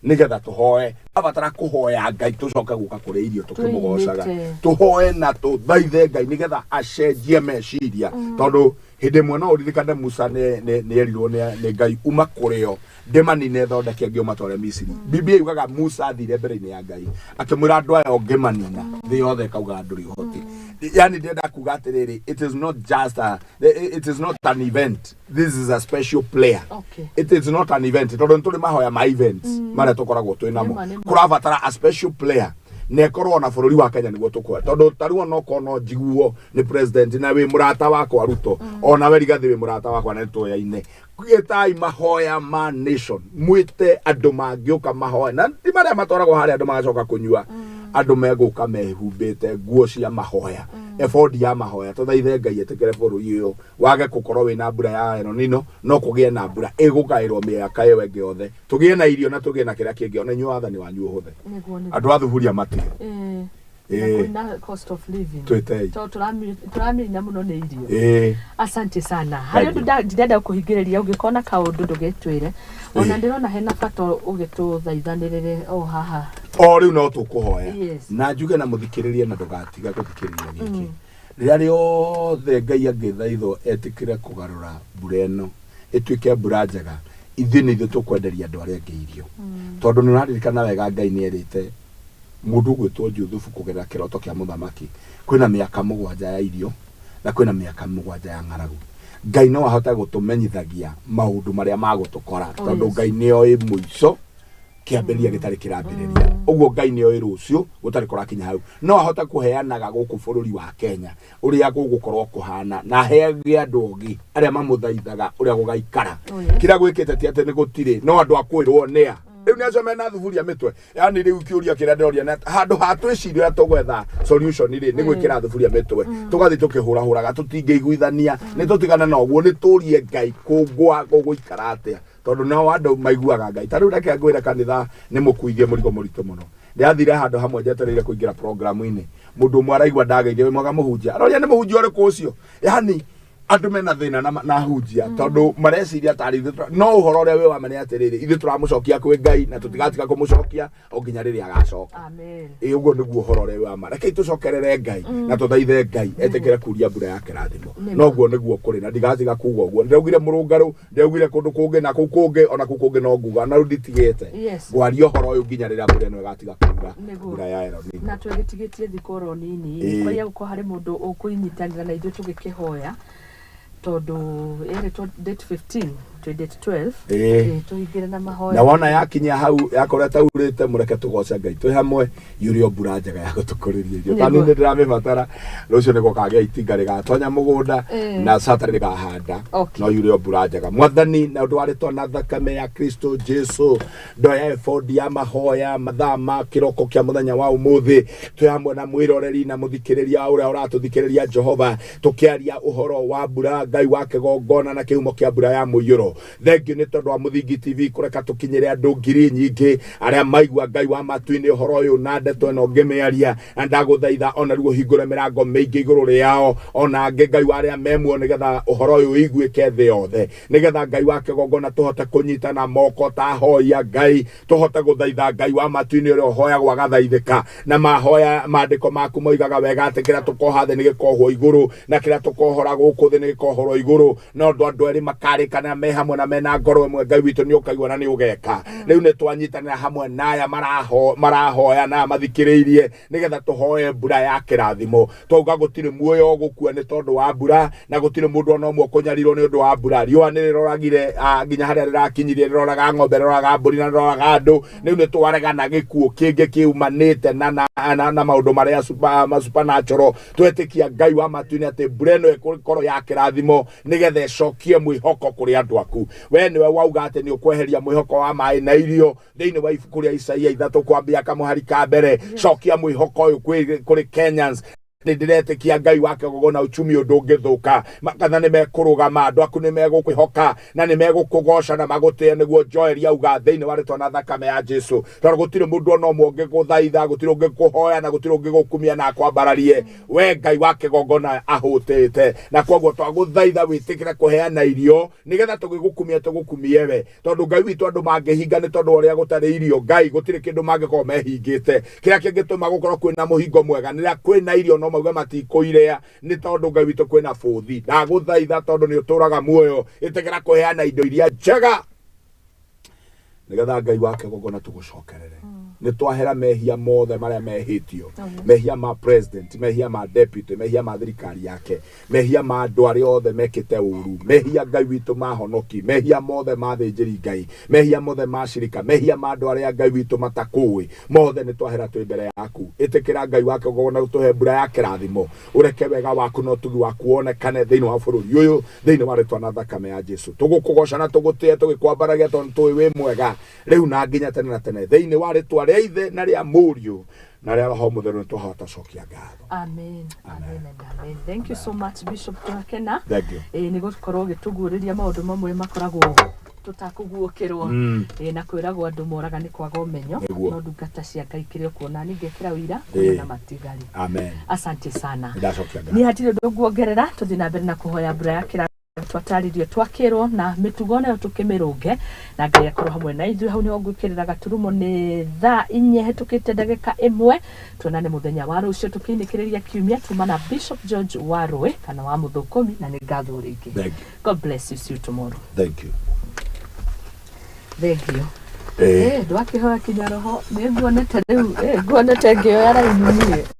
nĩgetha tũhoe, abatara kũhoya Ngai tũcoke gũka kũrĩa irio tũkĩmũgocaga. Tũhoe na tũthaithe Ngai nĩgetha acenjie meciria, tondũ hĩndĩ ĩmwe no ũririkane Musa nĩ erirwo nĩ Ngai uma kũrĩo ndĩmanine thondeke angĩ ũmatware Misiri. Biblia yugaga Musa athire mbere-inĩ ya Ngai akĩmwĩra andũ aya ũngĩmanina thĩ yothe ĩkauga ndũrĩ ũhoti. Yani ndĩrenda kuga atĩrĩrĩ, it is not just a, it is not an event, this is a special prayer. It is not an event tondũ nĩ tũrĩ mahoya ma events marĩa tũkoragwo twĩ namo. Kũrabatara a special player na ĩkorwo na bũrũri wa Kenya nĩguo tũkũhe, tondũ ta rĩu onokorwo no njiguo nĩ president na wĩ mũrata wakwa Ruto, ona we Rigathi wĩ mũrata wakwa na nĩtũyaine, gĩtai mahoya ma nation, mwĩte andũ mangĩũka mahoya, na ti marĩa matwaragwo harĩa andũ magacoka kũnyua. Andũ megũka mehumbĩte nguo cia mahoya, ebodi ya mahoya, tũthaithe Ngai ĩtĩkĩre bũrũri ũyũ wage gũkorwo wĩna mbura ya El Nino, no kũgĩe na mbura ĩgũkaĩrwo mĩaka ĩyo ĩngĩ yothe, tũgĩe na irio na tũgĩe na kĩrĩa kĩngĩ, ona inyuĩ wathani wanyu ũhũthe. Andũ a thuburia matige. Na cost of living. Twĩtei. Tondũ tũramĩrina mũno nĩ irio. Asante sana. Harĩ ũndũ ndirenda kũhingĩrĩria, ũngĩkorwo na kaũndũ ndũgetwĩre. Ona ndĩrona hena bata ũgĩtũthaithanĩrĩre o haha. O rĩu no tũkũhoya. Na njuge na mũthikĩrĩrie na ndũgatiga gũthikĩrĩria gĩkĩ. Rĩrĩa rĩothe Ngai angĩthaithwo etĩkĩre kũgarũra mbura ĩno ĩtuĩke mbura njega, ithuĩ nĩ ithuĩ tũkwenderia andũ arĩa angĩ irio. Tondũ nĩ ũraririkana wega Ngai nĩ erĩte mũndũ ũgwĩtwo Juthubu kũgerera kĩroto kĩa mũthamaki, kwĩna mĩaka 7 ya irio na kwĩna mĩaka 7 ya ng'aragu. Ngai no ahote gũtũmenyithagia maũndũ marĩa magũtũkora, tondũ Ngai nĩ oĩ mũico kĩambĩrĩria gĩtarĩ kĩrambĩrĩria. Ũguo Ngai nĩ oĩ rũciũ gũtarĩ kũrakinya hau. No ahote kũheanaga gũkũ bũrũri wa Kenya ũrĩa gũgũkorwo kũhana, na aheage andũ ogĩ arĩa mamũthaithaga ũrĩa gũgaikara. Kĩrĩa gwĩkĩte ti atĩ nĩ gũtirĩ, no andũ a kwĩrwo nĩa. Rĩu nĩ acio mena thuburia mĩtwe. Yani rĩu kĩũria kĩrĩa ndĩroria nĩ handũ ha twĩcirie ũrĩa tũgwetha solution rĩ, nĩ gwĩkĩra thuburia mĩtwe. Tũgathiĩ tũkĩhũrahũraga, tũtingĩiguithania, nĩ tũtigane na ũguo, nĩ tũrie Ngai kũngwa gũgũikara atĩa, tondũ nao andũ maiguaga Ngai. Ta rĩu reke ngwĩre kanitha nĩ mũkuithie mũrigo mũritũ mũno. Ndĩrathire handũ hamwe njetereire kũingĩra programu-inĩ, mũndũ ũmwe araigua ndageithio, wĩ mwega mũhunjia, aroria nĩ mũhunjia ũrĩkũ ũcio. Yani andũ mena thĩna na hunjia, tondũ mareciria tarĩ ithuĩ, no ũhoro ũrĩa wĩ wa ma nĩ atĩrĩrĩ, ithuĩ tũramũcokia kwĩ Ngai na tũtigatiga kũmũcokia o nginya rĩrĩa agacoka. Ĩ ũguo nĩguo ũhoro ũrĩa wĩ wa ma. Rekei tũcokerere Ngai na tũthaithe Ngai etĩkĩre kuria mbura ya kĩrathimo. No ũguo nĩguo kũrĩ, na ndigatiga kuga ũguo. Ndĩraugire mũrũngarũ, ndĩraugire kũndũ kũngĩ na kũu kũngĩ, ona kũu kũngĩ no nguga, na rĩu nditigĩte. Ngwaria ũhoro ũyũ nginya rĩrĩa mbura ĩno ĩgatiga kuura, mbura ya El Nino. Na twĩgĩtigĩtie thikũ oro nini, kwaria gũkorwo harĩ mũndũ ũkũnyitanĩra na ithuĩ tũgĩkĩhoya, tondũ ĩrĩtwo date 15 twĩ date 12, tũhingĩre na mahoya. Na wona yakinya hau yakorwo taurĩte, mũreke tũgoce Ngai twĩ hamwe, yure mbura njega ya gũtũkũrĩria irio. Tani nĩ ndĩramĩbatara, rũciũ nĩ gũkagĩa itinga rĩgatonya mũgũnda na Saturday rĩkahanda, no yure mbura njega. Mwathani, na ũndũ wa rĩtwa na thakame ya Kristo Jesu, ndoya ebodi ya mahoya mathaa ma kĩroko kĩa mũthenya wa ũmũthĩ, twĩ hamwe na mwĩroreri na mũthikĩrĩria ũrĩa ũratũthikĩrĩria Jehova, tũkĩaria ũhoro wa mbura Ngai wa kĩgongona na kĩhumo kĩa mbura ya mũiyũro. Thengiũ nĩ tondũ wa Mũthingi TV kũreka tũkinyĩre andũ ngiri nyingĩ arĩa maigua Ngai wa matu-inĩ ũhoro ũyũ na ndeto ĩno ngĩmĩaria, na ndagũthaitha ona rĩu ũhingũre mĩrango mĩingĩ igũrũ rĩao, ona angĩ Ngai wa arĩa me muoyo, nĩgetha ũhoro ũyũ ũiguĩke thĩ yothe, nĩgetha Ngai wa kĩgongona tũhote kũnyitana moko ta ahoi a Ngai, tũhote gũthaitha Ngai wa matu-inĩ ũrĩa ũhoyagwo agathaithĩka. Na mahoya maandĩko maku moigaga wega atĩ kĩrĩa tũkoha thĩ nĩ gĩkohwo igũrũ, na kĩrĩa tũkohora gũkũ thĩ nĩ gĩkohorwo igũrũ, na ũndũ andũ erĩ makarĩkanĩra me hamwe na mena ngoro ĩmwe, Ngai witũ nĩ ũkaigua na nĩ ũgeka. Rĩu nĩ twanyitanĩra hamwe na aya marahoya na aya mathikĩrĩirie, nĩgetha tũhoe mbura ya kĩrathimo. Twauga gũtirĩ muoyo ũgũkua nĩ tondũ wa mbura, na gũtirĩ mũndũ ona ũmwe ũkũnyarirwo nĩ ũndũ wa mbura. Riũa nĩ rĩroragire nginya harĩa rĩrakinyirie, rĩroraga ng'ombe, rĩroraga mbũri na rĩroraga andũ. Rĩu nĩ twaregana gĩkuũ kĩngĩ kĩumanĩte na maũndũ marĩa supernatural. Twetĩkia Ngai wa matu-inĩ atĩ mbura ĩno ĩgũkorwo ya kĩrathimo, nĩgetha ĩcokie mwĩhoko kũrĩ andũ aku. We nĩwe wauga atĩ nĩ ũkweheria mwĩhoko wa maĩ na irio thĩinĩ wa ibuku rĩa Isaia 3 kwambia kamũhari ka mbere. Cokia mwĩhoko ũyũ kũrĩ Kenyans. Nĩ ndĩretĩkia Ngai wa kĩgongona uchumi ũndũ ũngĩthũka, makanitha nĩ mekũrũgama, andũ aku nĩ megũkwĩhoka na nĩ megũkũgoca na magũtĩe, nĩguo Joel auga thĩinĩ wa rĩtwa na thakame ya Jesu. Tondũ gũtirĩ mũndũ ona ũmwe ũngĩgũthaitha, gũtirĩ ũngĩkũhoya na gũtirĩ ũngĩgũkumia na akwambararie we Ngai wa kĩgongona ahũtĩte. Na koguo twagũthaitha wĩtĩkĩre kũheana irio nĩgetha tũgĩgũkumia tũgũkumie we, tondũ Ngai witũ andũ mangĩhinga nĩ tondũ wa ũrĩa gũtarĩ irio, Ngai gũtirĩ kĩndũ mangĩkorwo mehingĩte. Kĩrĩa kĩngĩtũma gũkorwo kwĩna mũhingo mwega nĩ rĩrĩa kwĩna irio, no mauge matikũirĩa nĩ tondũ Ngai witũ kwĩna bũthi. Ndagũthaitha tondũ nĩ ũtũraga muoyo, ĩtĩkĩra kũheana indo iria njega nĩgetha Ngai wa kĩgongona tũgũcokerere. Nĩ twahera mehia mothe marĩa mehĩtio, mehia ma president, mehia ma deputy, mehia ma thirikari yake, mehia ma andũ arĩa othe mekĩte ũru, mehia Ngai witũ ma honoki, mehia mothe ma thĩnjĩri Ngai, mehia mothe ma cirika, mehia ma andũ arĩa Ngai witũ matakũĩ, mothe nĩ twahera twĩ mbere yaku. Ĩtĩkĩra Ngai wa kĩgongona ũtũhe mbura ya kĩrathimo, ũreke wega waku na ũtugi waku wonekane thĩinĩ wa bũrũri ũyũ, thĩinĩ wa rĩtwa na thakame ya Jesu. Tũgũkũgoca na tũgũtĩe tũgĩkwambaragia tondũ tũĩ wĩ mwega rĩu na nginya tene na tene, thĩinĩ wa rĩtwa rĩa Ithe na rĩa Mũriũ na rĩa Roho Mũtheru nĩ twahota cokia ngatho. Amen. Amen and amen. Thank you so much, Bishop Twakena. Thank you. Ĩĩ, nĩ gũkorwo ũgĩtũguũrĩria maũndũ mamwe makoragwo tũtakũguũkĩrwo. Ĩĩ, na kwĩragwo andũ moraga nĩ kwaga ũmenyo. Nĩguo. No ndungata cia Ngai kĩrĩa ũkuona niĩ ngekĩra ũira na matigari. Amen. Asante sana. Nĩndacokia ngatho. Niĩ hatirĩ ũndũ nguongerera, tũthiĩ na mbere na kũhoya mbura ya kĩrathimo. Twatarĩrio twakĩrwo na mĩtugo nayo tũkĩmĩrũnge na Ngai akorwo hamwe na ithuĩ. Hau nĩho ngwĩkĩrĩra gaturumo, nĩ thaa inya hetũkĩte ndagĩka ĩmwe. Tuonane mũthenya wa rũciũ tũkĩinĩkĩrĩria kiumia. Tuma na Bishop George Warũĩ kana wa Mũthũkũmi, na nĩ ngatho rĩngĩ. Thank you. God bless you. See you tomorrow. Thank you. Thank you. Ndwakĩhoya kinya roho nĩ nguonete rĩu, nguonete ngĩoya raini niĩ.